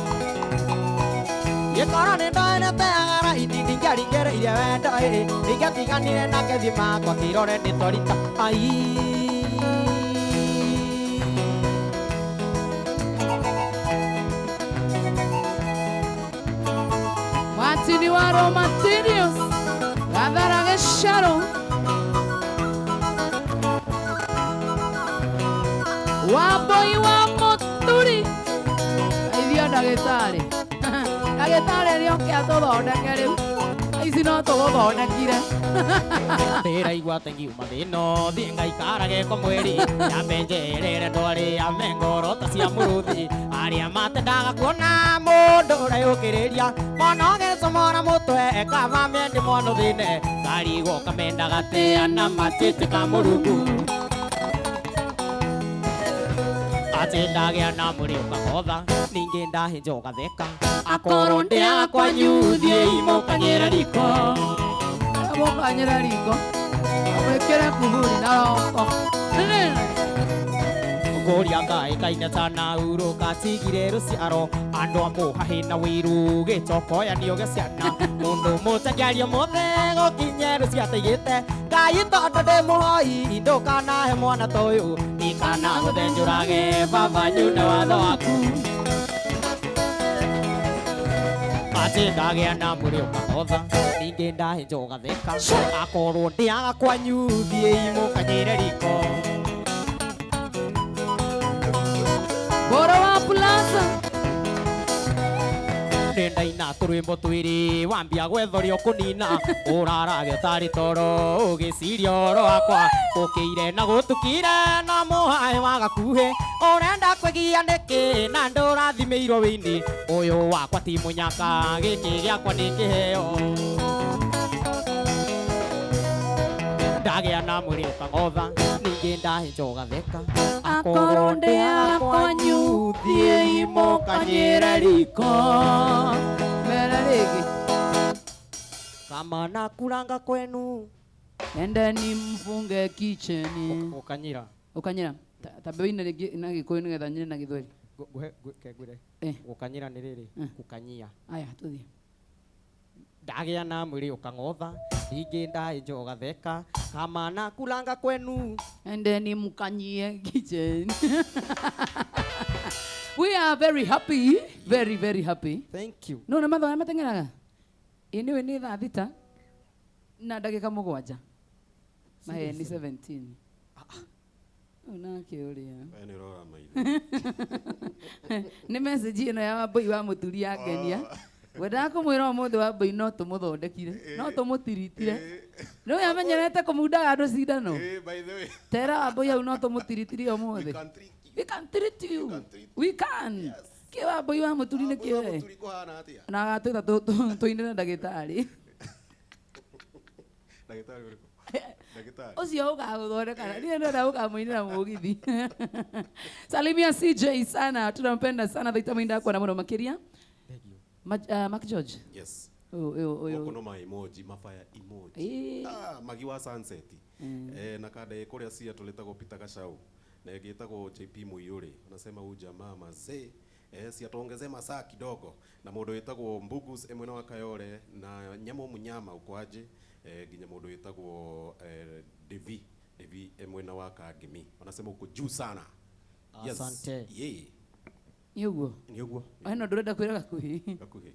D: Gĩkorwo nĩ ndoenete raini ndingĩaringĩrĩirie wendo ĩ ndingĩatiganire nake thiĩ makwa kĩrore nĩ twarita ai.
B: Watini wa Romatinius Gathara gĩcaro Wambui wa Mũturi Aithio ndagĩtarĩ ndagĩtarĩ nĩoke atũthondeke rĩu ici no tũgũthondekire.
D: Ndĩraigua atĩ ngiuma thĩno thiĩ ngaikarage ko mweri nyambe njerere ndwarĩ ame ngoro ta cia mũrũthi arĩa matendaga kuona mũndũ ũreyũkĩrĩria mwana ũgĩcomora mũtwe kaba mende mwana ũthĩne karigwo kamendaga tĩa na matĩtĩka mũrungu atĩ ndagĩa na mũrĩ ũkagotha ningĩ ndahĩnja ũgatheka akorwo ndĩaga kwanyu thiĩi mũkanyĩre riko.
B: Mũkanyĩre riko mwĩkĩre kuburi na roko.
D: Ngũria Ngai kaine tana urũka tigire rũciaro andũ a mũhahĩ na wĩiru gĩtokoya nĩoge ciana mũndũ mũteng'erio mũthĩ gũkinye rũciateigĩte Ngai tondũ ndĩ mũhoi ndũkanahe mwana ta ũyũ ndikanagũthenjũrage baba nyune watho waku atĩ ndagĩa na mũrĩ ũkagotha ningĩ ndahĩnja ũgatheka akorwo ndĩaga kwanyu thiĩi mũkanyĩre riko.
B: Boro wa Plaza
D: Nĩ ndaina tũrwĩmbo twĩrĩ wambia gwethoria ũkũnina ũrarage ũtarĩ toro ũgĩciria ũhoro wakwa ũkĩire na gũtukire na mũhae wa gakuhĩ ũrenda kwĩgia nĩkĩ na ndũrathimĩirwo wĩini ũyũ wakwa ti mũnyaka gĩkĩ gĩakwa nĩ kĩheo. Ndagĩa na mwĩrĩ ũkang'otha ningĩ ndahĩnja ũgatheka
B: akorwo ndĩaga kwanyu thiĩi mũkanyĩre riko. Mere rĩngĩ
D: kama nakulanga kwenu
B: endeni mfunge kicheni.
C: Ũkanyĩra
B: ũkanyĩra tambe wĩine rĩngĩ na gĩkũyũ nĩgetha nyine na gĩthweri.
C: Ngwĩre gũkanyĩra nĩ rĩrĩ gũkanyia.
B: Aya tũthiĩ.
D: Ndagĩa na mwĩrĩ ũkang'otha ningĩ ndahĩnja ũgatheka kama nakulanga kwenu
B: endeni mukanyie kitchen. We are very happy, very very happy.
D: Thank you.
B: No na mathaa mateng'eraga ĩ nĩwe nĩ thaa 6 na ndagĩka 7 maheni 17 Ũnake ũrĩa
A: We nĩ ũrora maitho.
B: Nĩ message ĩno ya Wambui wa Mũturi yangenia. Wendaga kũmwĩra ũmũthĩ Wambui no tũmũthondekire no tũmũtiritire nĩ ũyũ amenyerete kũmundaga andũ cindano.
A: By the way,
B: tera Wambui hau no tũmũtiritirie ũmũthĩ.
A: We can treat you.
B: We can treat you.
A: We can treat you.
B: We can.
A: Yes.
B: Kĩ Wambui wa Mũturi nĩ
A: Wambui wa
B: kĩwe
A: Mũturi kũhana atĩa?
B: Na agatwĩta tũinĩre ndagĩtarĩ.
A: Ndagĩtarĩ ũrĩkũ? Ndagĩtarĩ.
B: Ũcio ũgagũthondeka niĩ ndĩrenda ũkamũinĩra mũgithi. Salimia CJ sana, tunampenda sana thaita mwinda kuona mũno makĩria.
C: Thank you.
B: Mark George.
A: Yes.
B: Ũyũ ũyũ
A: Gũkũ
B: ũyũ.
A: no ma emoji, mafire emoji.
B: Ĩĩ.
A: Ah, magi wa sunset. Eh, na kanda ĩ kũrĩa Seattle ĩtagwo Peter Gachau na ĩngĩ ĩtagwo JP Muiyuri, anasema huyu jamaa mazee, eh, si atuongezee masaa kidogo. Na mũndũ wĩtagwo Mbugus e mwena wa Kayole na Nyamo Munyama uko aje, eh, nginya mũndũ wĩtagwo eh, Devi Devi e mwena wa Kangemi wanasema uko juu sana. Yes.
C: Asante.
A: Yeah.
B: Nĩ ũguo.
A: Ni ũguo.
B: Hena ndũrenda kwĩra gakuhĩ.
A: Gakuhi.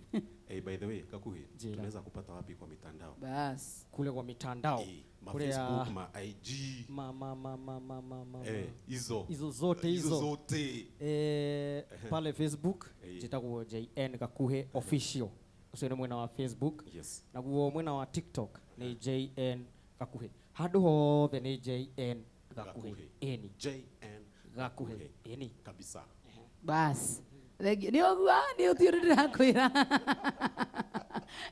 A: Hey, by the way, Gakuhi,
C: Jira.
A: tunaweza kupata wapi kwa mitandao?
B: Bas.
C: Kule kwa mitandao.
A: Eh, ma
C: Kule ya-
A: Facebook, ma IG,
C: ma ma ma ma ma ma ma.
A: eh, hizo
C: Hizo zote hizo.
A: Zote.
C: Eh, pale Facebook
A: Eh.
C: njĩtagwo JN Gakuhĩ official. Ũcio nĩ mwena wa Facebook.
A: Yes.
C: Naguo mwena wa TikTok nĩ JN Gakuhĩ. Handũ hothe nĩ JN Gakuhĩ. Ĩni.
A: JN
C: Gakuhĩ. Ĩni.
A: Kabisa.
B: Bas. Thengiũ. Nĩ ũguo, nĩ ũti ũndũ ndĩrakwĩra.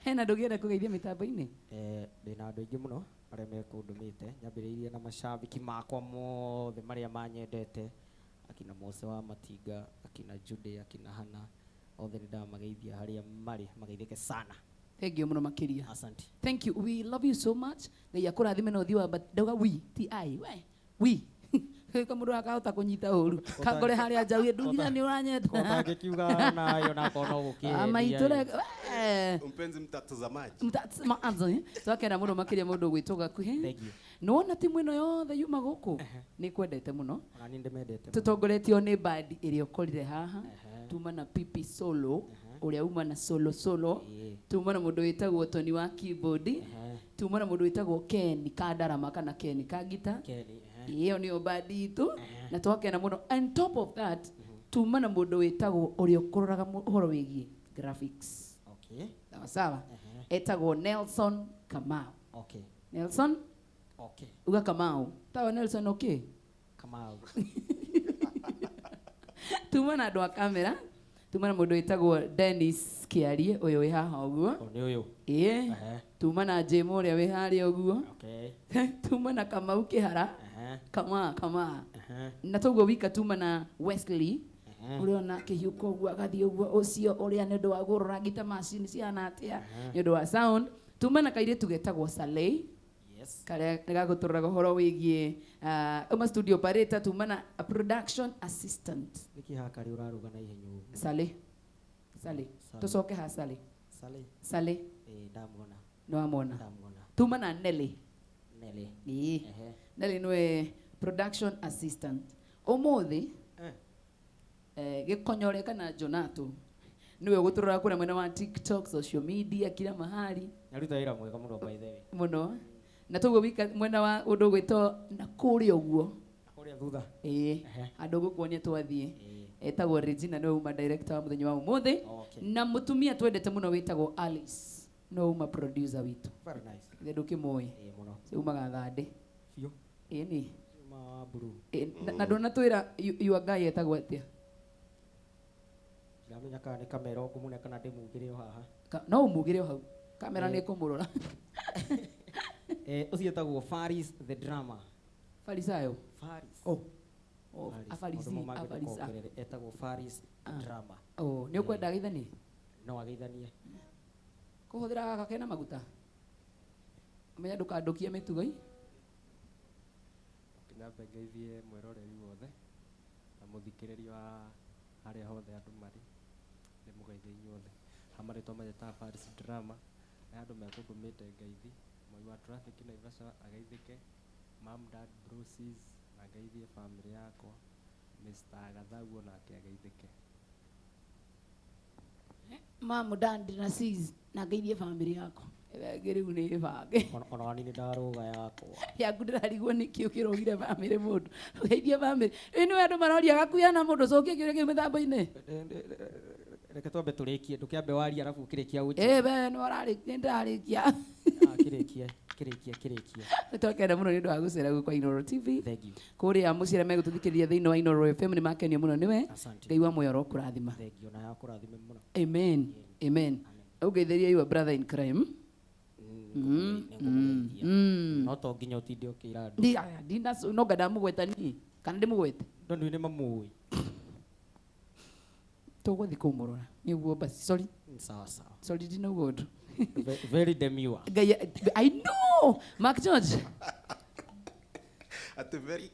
B: Hena ndũngĩenda kũgeithia mĩtambo-inĩ?
C: Eh, ndĩna andũ aingĩ mũno arĩa mekũndũmĩte nyambĩrĩirie na macambĩki makwa mothe marĩa manyendete, akina Mose wa Matinga, akina Jude, akina Hana, othe nĩ ndamageithia harĩa marĩ, mageithĩke sana.
B: Thengiũ mũno makĩria.
C: Asante.
B: Thank you. We love you so much. Ngai akũrathime na ũthiũ wa ndauga we ti I we we. Ka mũndũ akahota kũnyita ũru. Kangore harĩa njauye ndunginya nĩ ũranyenda.
C: Kotangĩkiuga nayo nakorwo no
B: Ah, maitũ
C: gũkĩendia.
B: we.
A: Mpenzi mtazamaji.
B: Mtazamaji. Twakena mũno makĩria mũndũ ũgwĩtwo Gakuhĩ.
C: Thank you.
B: Nĩwona timu ĩno yothe yuma gũkũ nĩ kwendete mũno.
C: Ona niĩ ndĩmendete mũno.
B: Tũtongoretio nĩ bandi ĩrĩa ũkorire haha.
C: Ehe.
B: Tuma na Pipi Solo ũrĩa uma na Solo Solo.
C: Ĩĩ.
B: Tuma na mũndũ wĩtagwo Tony wa keyboard.
C: Ehe.
B: Tuma na mũndũ wĩtagwo Ken Kandarama kana Ken Kagita.
C: Ken, ehe.
B: Ĩyo nĩyo bandi itũ na twakena mũno. And top of that tuma na mũndũ wĩtagwo ũrĩa ũkũroraga ũhoro wĩgiĩ graphics.
C: Okay.
B: Sawa sawa.
C: Ehe.
B: Etagwo Nelson Kamau.
C: Okay.
B: Nelson
C: Okay.
B: uga Kamau. Tawa Nelson okay.
C: Kamau.
B: Tuma na andũ a kamera. Tuma na mũndũ wĩtagwo Dennis Kĩarie ũyũ wĩ haha ũguo.
C: O nĩ ũyũ.
B: Ĩĩ.
C: Ehe.
B: Tuma na Jim ũrĩa wĩ harĩa ũguo.
C: Okay.
B: Tuma na Kamau Kĩhara.
C: Ehe.
B: Kama kama.
C: Ehe.
B: Na toguo wika tuma na Wesley
C: Ehe.
B: ũrĩa ona akĩhiũka ũguo agathiĩ ũguo ũcio ũrĩa nĩ ũndũ wa kũrora ngita macini cihana atĩa nĩ ũndũ wa sound. Tuma na kairĩtu getagwo Salei
C: Yes.
B: karĩa nĩ gagũtũroraga ũhoro wĩgiĩ uma studio operator. Tuma na a production assistant.
C: Nĩkĩ hakarĩ ũraruga na ihenya ũguo?
B: Salei Salei
C: Salei.
B: tũcoke ha Salei
C: Salei.
B: Salei
C: Ĩĩ ndamuona.
B: nĩ wamwona.
C: Ndamuona.
B: Tuma na Nelly.
C: Nelly.
B: Ĩĩ.
C: Ehe.
B: Nelly nĩwe production assistant. Ũmũthĩ
C: Eh.
B: gĩkonyore kana Jonato nĩwe ũgũtũrora kũrĩa mwena wa TikTok, social media, kila mahali.
C: Nĩaruta wĩra mwega mũno by the way.
B: Mũno. Na toguo wika mwena wa ũndũ ũgwĩtwo na kũrĩa ũguo.
C: Kũrĩa thutha.
B: Ĩĩ.
C: Ehe.
B: Andũ gũkuonia twathiĩ.
C: Ĩĩ.
B: Etagwo Regina nĩwe uma director wa mũthenya wa ũmũthĩ.
C: Okay.
B: Na mũtumia twendete mũno wĩtagwo Alice nĩwe uma producer witũ.
C: Very nice.
B: Ithe ndũkĩmũĩ.
C: Ĩĩ mũno.
B: Umaga Thandĩ.
C: Biũ.
B: Ĩni.
C: Uma wa blue.
B: Na ndũnatwĩra your guy etagwo atĩa?
C: Ndiramenya kana nĩ kamera ũngũmũne kana ndĩmugĩre o haha.
B: No ũmugĩre o hau. Kamera
C: Ĩĩ.
B: nĩ ĩkũmũrora.
C: Eh, ũcio etagwo Faris the drama.
B: Farisayo.
C: Faris.
B: Oh. Oh,
C: Faris.
B: afarisi,
C: Maũndũ mau mangĩ
B: afarisa.
C: ndũkongerere. Etagwo Faris the
B: Ah.
C: drama.
B: Oh, nĩ ũkwenda ageithanie?
C: No ageithanie.
B: Kũhũthĩra gaka kena maguta. Menya ndũkandũkie mĩtugo ĩ.
E: Nyambe ngeithie mwĩroreri wothe na mũthikĩrĩria wa harĩa hothe andũ marĩ, ndĩmũgeithie inyuothe. Ha marĩtwa manjĩtaga Faris Drama, nĩ andũ mekũndũmĩte ngeithi, moi wa traffic Naivasha ageithĩke, mum, dad, bro, sis, na ngeithie family yakwa, Mr. Gathau onake ageithĩke.
B: Mamu dad na sis na ngeithie family yakwa. Ĩrĩa rĩu nĩ bange.
C: Ona niĩ nĩ ndarũga yakwa.
B: Yaku ndĩrarigwo nĩkĩ ũkĩrũgire family mũndũ. Ũgeithie family. Ĩ nĩwe andũ maroria gakuya na mũndũ cokia kĩũria kĩu mĩtambo-inĩ.
C: Reke twambe tũrĩkie, ndũkĩambe warie arabu ũkĩrĩkia ũnjĩre.
B: Ĩ we nĩ ũrarĩkia nĩndĩrarĩkia.
C: Ah, kĩrĩkie, kĩrĩkie, kĩrĩkie.
B: Nĩtwakena mũno nĩ ũndũ wa gũcera gũkũ kwa Inooro TV.
C: Thank you.
B: Kũrĩa mũciĩ arĩa megũtũthikĩrĩria thĩinĩ wa Inooro FM nĩ makenio mũno nĩwe.
C: Asante.
B: Ngai wa muoyo arokũrathima.
C: Thank you, na yakũrathime mũno.
B: Amen. Amen. Ũngeithĩrie your brother in crime.
C: Nĩngũmũgeithia. No to nginya ũtinde ũkĩra andũ.
B: Ndi aya, ndina no nga ndamũgweta niĩ kana ndĩmũgwete.
C: Tondũ nĩ mamũĩ.
B: Tũgũthiĩ kũmũrora nĩguo basi, sorry.
C: Sawa sawa.
B: Sorry, ndinauga ũndũ.
C: Very demure.
B: Ngai, I know Mark George.
A: Atĩ very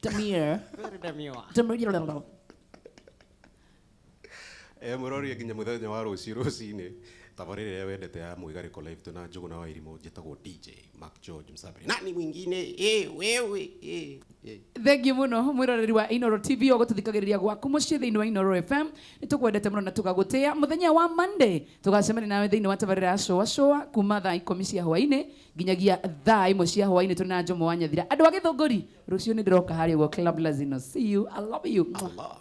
B: Tamir.
C: Very demure.
B: Tamir.
A: Mũrorie nginya mũthenya wa rũciũ rũcinĩ tabarĩra ĩrĩa wendete ya Mwĩgarĩko Live tuna Njũgũna wa Irimũ. Njĩtagwo DJ Mark George Msabiri, nani mwingine? Wewe.
B: Thengiũ mũno mwĩroreri wa Inoro TV ũgũtũthikagĩrĩria gwaku mũciĩ thĩinĩ wa Inoro FM. Nĩ tũkwendete mũno na tũgagũtĩa. Mũthenya wa Monday tũgacemania nawe thĩinĩ wa tabarĩra ya Cũa Cũa kuma thaa 10 cia hwainĩ nginyagia thaa 1 cia hwainĩ tũrĩ na Njomo wa Nyathira. Andũ a Gĩthũngũri, rũciũ nĩ ndĩroka harĩa ũguo Club Lazino. See you, I love you.
A: Allah.